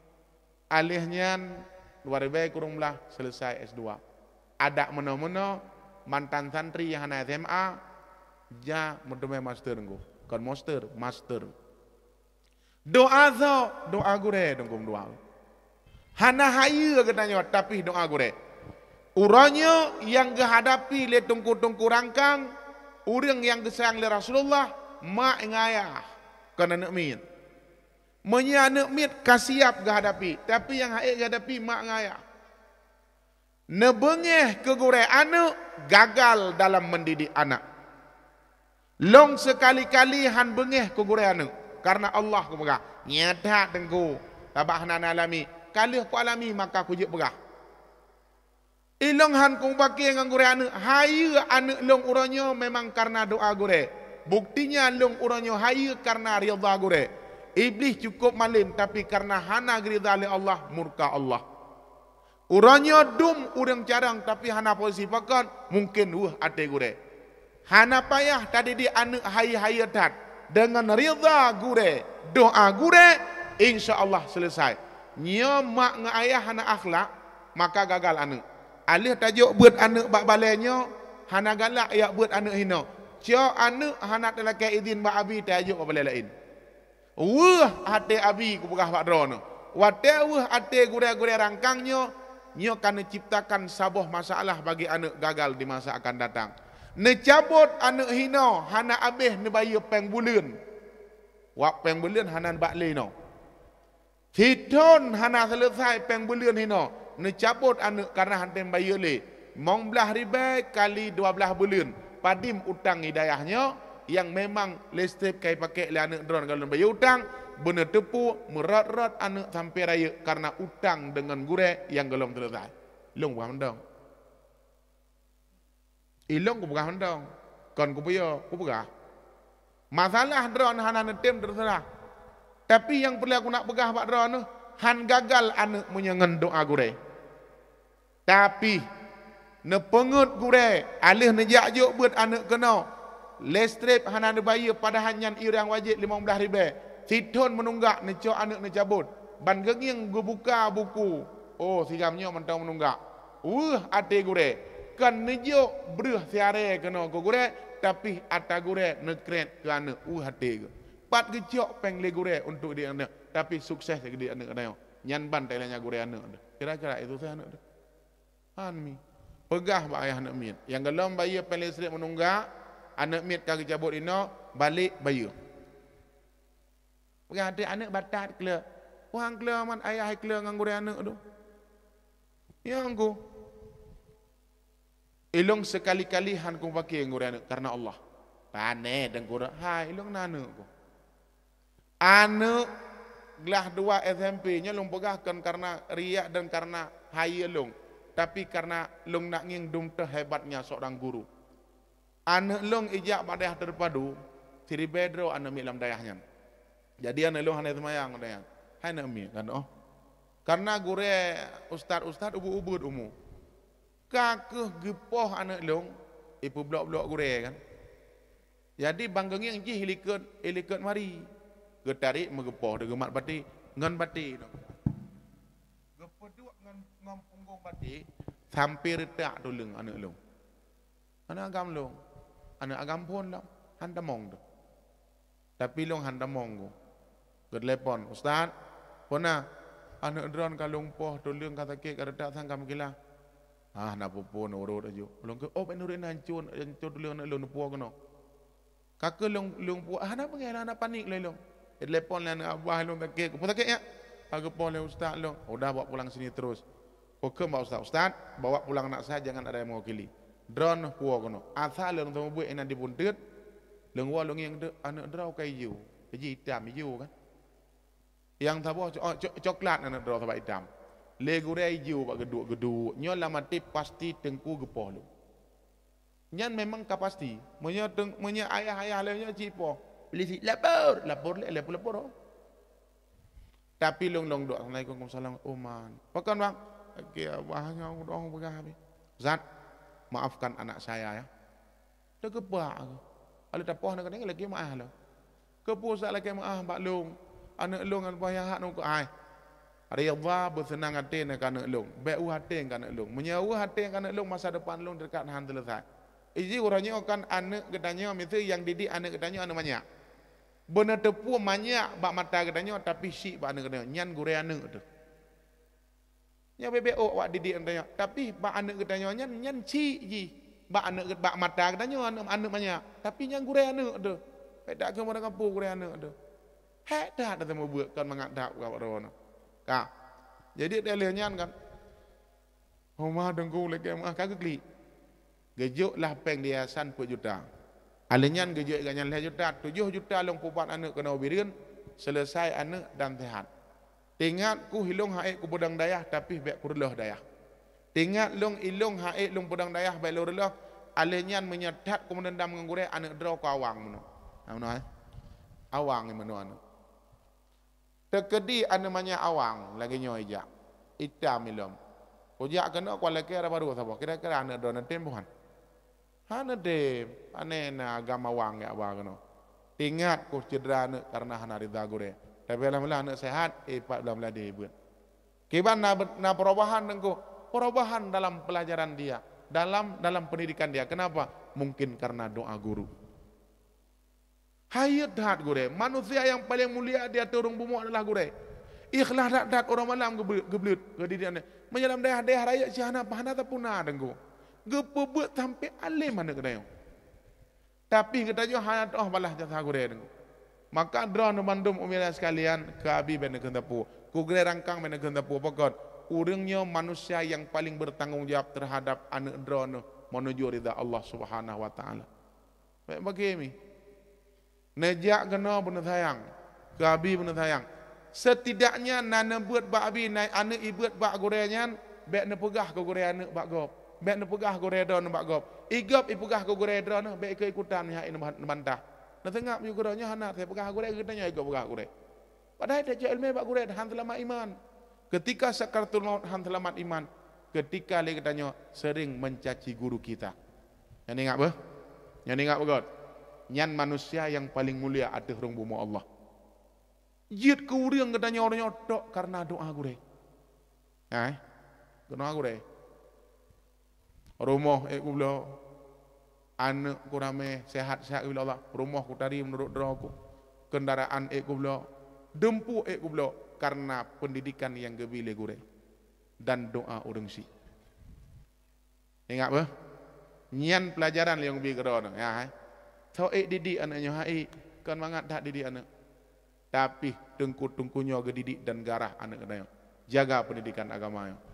Aléh nyan, dua ribèe kureueng blaih seuleusai S dua. Adak meunoe-meunoe, mantan santri nyang hana S M A, ja meuteumé master ngon ku. Kon master, master. Doa soe? Doa gurée, teungku dua. Hana hayeue geutanyoe, tapi doa gurée. Uroe nyoe nyang geuhadapi lé teungku-teungku rangkang, ureuëng nyang geusayang lé Rasulullah, mak ngon ayah, kon aneuëk miet. Meunyoe aneuëk miet ka siab geuhadapi, tapi nyang hase geuhadapi mak ngon ayah. Neubeungéh keu gurée aneuëk, gagal dalam mendidik anak. Lôn seukali-kali hán beungéh keu gurée aneuëk, kareuna Allah kupeugah, "Nyan that, Teungku, sabab hana neualami. Ka lheueh kualami, maka kujeuet peugah." Ilôn hán kumubakée ngon gurée aneuëk, hayeue aneuëk lôn uroe nyoe memang kareuna doa gurée. Buktinya lôn uroe nyoe hayeue kareuna ridha gurée. Iblih cukôp malém, tapi kareuna hana geuridha lé Allah, murka Allah. Uroe nyoe dum ureuëng carông, tapi hana posisi pakon, mungken weueh até gurée. Hana payah tadidik aneuëk hayeue-hayeue that. Deungon ridha gurée, doa gurée, insya Allah seuleusai. Nyoe mak ngon ayah hana akhlak, maka gagal aneuëk. Alheueh tajok beuet aneuëk bak balée nyoe, hana galak jak beuet aneuëk hinoe. Cok aneuëk hana talakée idhin bak abi tajok bak balée laén. Weueh até abi kupeugah bak droeneuh. Watée weueh até gurée-gurée rangkang nyoe, nyoe ka neuciptakan saboh masalah bagi aneuëk gagal di masa akan datang. Neucabot aneuëk hinoe hana abéh neubayeue péng buleuen. Wak péng buleuen hana bak lé inoe. Sithon hana seuleusai péng buleuen hinoe, neucabot aneuëk kareuna hana tem bayeue lé. Limong blaih ribée kali dua blaih buleuen, padum utang di dayah nyoe nyang memang listrik ka jipakée lé aneuëk droeneuh gohlom bayeue utang, beuneuteupeu meurot-rot aneuëk sampoe rayeuk kareuna utang deungon gurée nyang gohlom seuleusai. Lôn peugah mantong. Ilôn kupeugah mantong. Kon kupeuyô, kupeugah. Masalah droeneuh hana neutem teuseurah. Tapi nyang peureulée kunak peugah bak droeneuh, hán gagal aneuëk meunyoe ngon doa gurée. Tapi, neupeungeuet gurée, alheueh neujak jok beuet aneuëk keunoe, listrik hana neubayeue padahai nyan iuran wajéb limong blaih ribée. Sithon meununggak neucok aneuëk neucabot. Ban geungieng geubuka buku. Oh, si jam nyoe mantong meununggak. Weueh até gurée. Kon neujok breueh siarée keunoe keu gurée, tapi ata gurée neukrét keu aneuëk weueh até geuh. Pat geucok péng lé gurée untuk didik aneuëk, tapi sukses geudidik aneuëk geutanyoe. Nyan ban teuh lagée nyan gurée aneuëk teuh. Kira-kira itu sukses aneuëk teuh. Hán mi. Peugah bak ayah aneuëk miet. Nyang gohlom bayeue péng listrik meununggak, aneuëk miet ka geucabot inoe, balek bayeue. Peugah até aneuëk batat kleu. Wah, kleu man ayah kleu ngon gurée aneuëk tu. Ya, Teungku. Ilôn seukali-kali hán kumubakée ngon gurée aneuëk kareuna Allah. Pane deungon gurée, hai, ilôn na aneuëk ku. Aneuëk glah dua S M P nyoe lôn peugah kon kareuna riak dan kareuna hayeue lôn, tapi kareuna lôn nak ngieng dum teuh hebatnya seorang guru. Aneuëk lôn ijak bak dayah teupadu, siribée droe aneuëk miet lam dayah nyan. Jadi aneuëk lôn hana seumayang dayah. Hai aneuëk miet kan, oh. Kareuna gurée ustaz-ustaz ubeuet-ubeuet umu. Ka kheueh geupoh aneuëk lôn, ipeublok-blok gurée kan. Jadi ban geungieng jih ilikot, ilikot mari. Geutarek meugeupoh deugeumat bati, ngon bati. Geupeuduek ngon, ngon punggong bati, sampoe reutak tuleueng aneuëk lôn. Aneuëk agam lôn. Aneuëk agam phon lom. Han tamong teuh. Tapi lôn han tamong ku. Geutelepon, "Ustaz, peue na? Aneuëk droen ka lôn poh tuleueng ka sakét ka reutak sang ka meukilah." "Ah, na peue-peue, neurot aju." Lôn kheun, "Oh, bèk neurot, na hanco, hanco tuleueng aneuëk lôn, neupuwoe keunoe." Ka kheueh lôn, lôn puwoe, hana beungéh lôn, hana panik lé lôn. Geutelepon lé aneuëk abah lôn sakét, "Peue sakét nyak?" "Ka geupoh lé ustaz lôn." "Udah, bawa pulang sini terus." Pakon bak ustaz, "Ustaz, bawa pulang anak saya, jangan ada yang mewakili. Droeneuh puwoe keunoe. Asai lôn teumeubuet inan dibunteut, lôn woe lôn ngieng teuk aneuëk droe ka ijo, ijo itam ijo kan. Nyang saboh co-, oh, co-, coklat aneuëk droe sabab itam. Lé gurée ijo bak geuduek-geuduek. Nyoe lam até pasti teungku geupoh lôn." Nyan memang ka pasti. Meunyoe teung-, meunyoe ayah-ayah lé nyoe cit poh, polisi lapor, lapor lé, lapor, lapor. Tapi lôn, lôn duek, "Assalamualaikum." "Waalaikumsalam." "Oh man." "Pakon, Bang?" "Oke, abah nyoe dong peugah habéh." "Ustaz, maafkan anak saya ya." Teukeubah. Lalu tapoh na keudéh lagée meuah lom. "Keupeue Ustaz lakée meuah bak lôn? Aneuëk lôn ngon boh yah hak nungkôk hai." Ridha beuseunang até na keu aneuëk lôn. Bèk weueh até keu aneuëk lôn. Meunyoe weueh até keu aneuëk lôn, masa depan lôn teuka han seuleusai. Iji uroe nyoe kan aneuëk geutanyoe, miseue nyang didik aneuëk geutanyoe aneuëk manyak. Beuneuteupue manyak bak mata geutanyoe, tapi syiek bak aneuk geutanyoe, nyan gurée aneuk teuh. Nyoe bebek ôk wak didik geutanyoe, tapi bak aneuk geutanyoe nyan, nyan syiek jih. Bak aneuk, bak mata geutanyoe aneuk, aneuk manyak, tapi nyan gurée aneuk teuh. Beda keu meunan kampung gurée aneuk teuh. Hék that teuh mubuet kon mangat that bak droeneuh. Ka. Jadi, lheueh nyan kan, Huma deungku lagée meuah ka geuklik. Geujok lah péng di yayasan peuet juta. Alèh nyan geujok gobnyan lhèe juta, tujoh juta lôn peubat aneuk keunoe u Bireuen, seuleusai aneuk dan seuhat. Teuingat ku ilôn han ék kupeudong dayah, tapi bèk kureuloh dayah. Teuingat lôn, ilôn han ék lôn peudong dayah, bèk lôn reuloh. Alèh nyan meunyoe that kumeudendam ngon gurèe, aneuk droe ku awang meunoe. Nah, meunoe, eh. Awang meunoe aneuk. Teukeudi aneuk manyak awang lagèe nyoe ijak, itam ilom. Kujak keunoe kualakèe raba dua saboh, kira-kira aneuk droeneuh tem bukan? Hana tem, pane na agam awang jak ba keunoe. Teuingat ku cedera aneuk kareuna hana ridha gurèe. Tapi alhamdulillah aneuk sehat, eh, pat beulaih-beulaih dibeuet. Kiban na, na perubahan Teungku, perubahan dalam pelajaran dia, dalam, dalam pendidikan dia. Kenapa? Mungkin karena doa guru. Hayeu that gurèe, manusia nyang paleng mulia di ateueh ureueng bumoe adalah gurèe. Ikhlas that-that uroe malam geubeuet, geubeuet keu didik aneuk. Meunyoe lam dayah-dayah rayeuk cit hana, hana tapuna Teungku. Geupeubeuet sampoe além aneuk geutanyoe. Tapi geutanyoe hana teuoh balaih jasa gurèe Teungku. Maka droeneuh bandum umiran sekalian, keu abi bèk neukheun sapeue, keu gurèe rangkang bèk neukheun sapeue. Pakon? Ureueng nyoe manusia nyang paleng bertanggung jawab terhadap aneuk droeneuh menuju ridha Allah Subhanahu wa Taala. Bèk bagi mi. Neujak keunoe beuneusayang, keu abi beuneusayang. Setidaknya na neubeuet bak abi, na aneuk ibeuet bak gurèe nyan, bèk neupeugah keu gurèe aneuk bak gob. Bèk neupeugah gurèe droeneuh bak gob. Igob ipeugah keu gurèe droeneuh, bèk ikôt-ikutan meuhai neubantah. Neuseungab ju keudroe nyoe hana, saya peugah gurèe, geutanyoe igob peugah gurèe. Padahai tacok ileumèe bak gurèe han seulamat iman. Ketika sakaratul maut han seulamat iman. Ketika lé geutanyoe sering mencaci guru kita. Nyan ingat beuh. Nyan ingat beugöt. Nyan manusia nyang paleng mulia ateueh rhueng bumoe Allah. Jeuet keu ureueng geutanyoe, ureueng nyoe tok kareuna doa gurèe. Hai, keunoe gurèe. Rumoh ék kubloe, aneuk kuramé, sehat-sehat geubri Allah. Rumoh kutari meunurot droe ku. Keundaraan ék kubloe, dumpeue ék kubloe, kareuna peundidikan nyang geubri lé gurèe dan doa ureueng syiek. Ingat beuh, nyan peulajaran nyang geubri keudroe nyoe, ya, hai. Soe ék didik aneuk nyoe, hai, kon mangat that didik aneuk. Tapi teungku-teungku nyoe geudidik dan garah aneuk geutanyoe. Jaga peundidikan agama nyoe.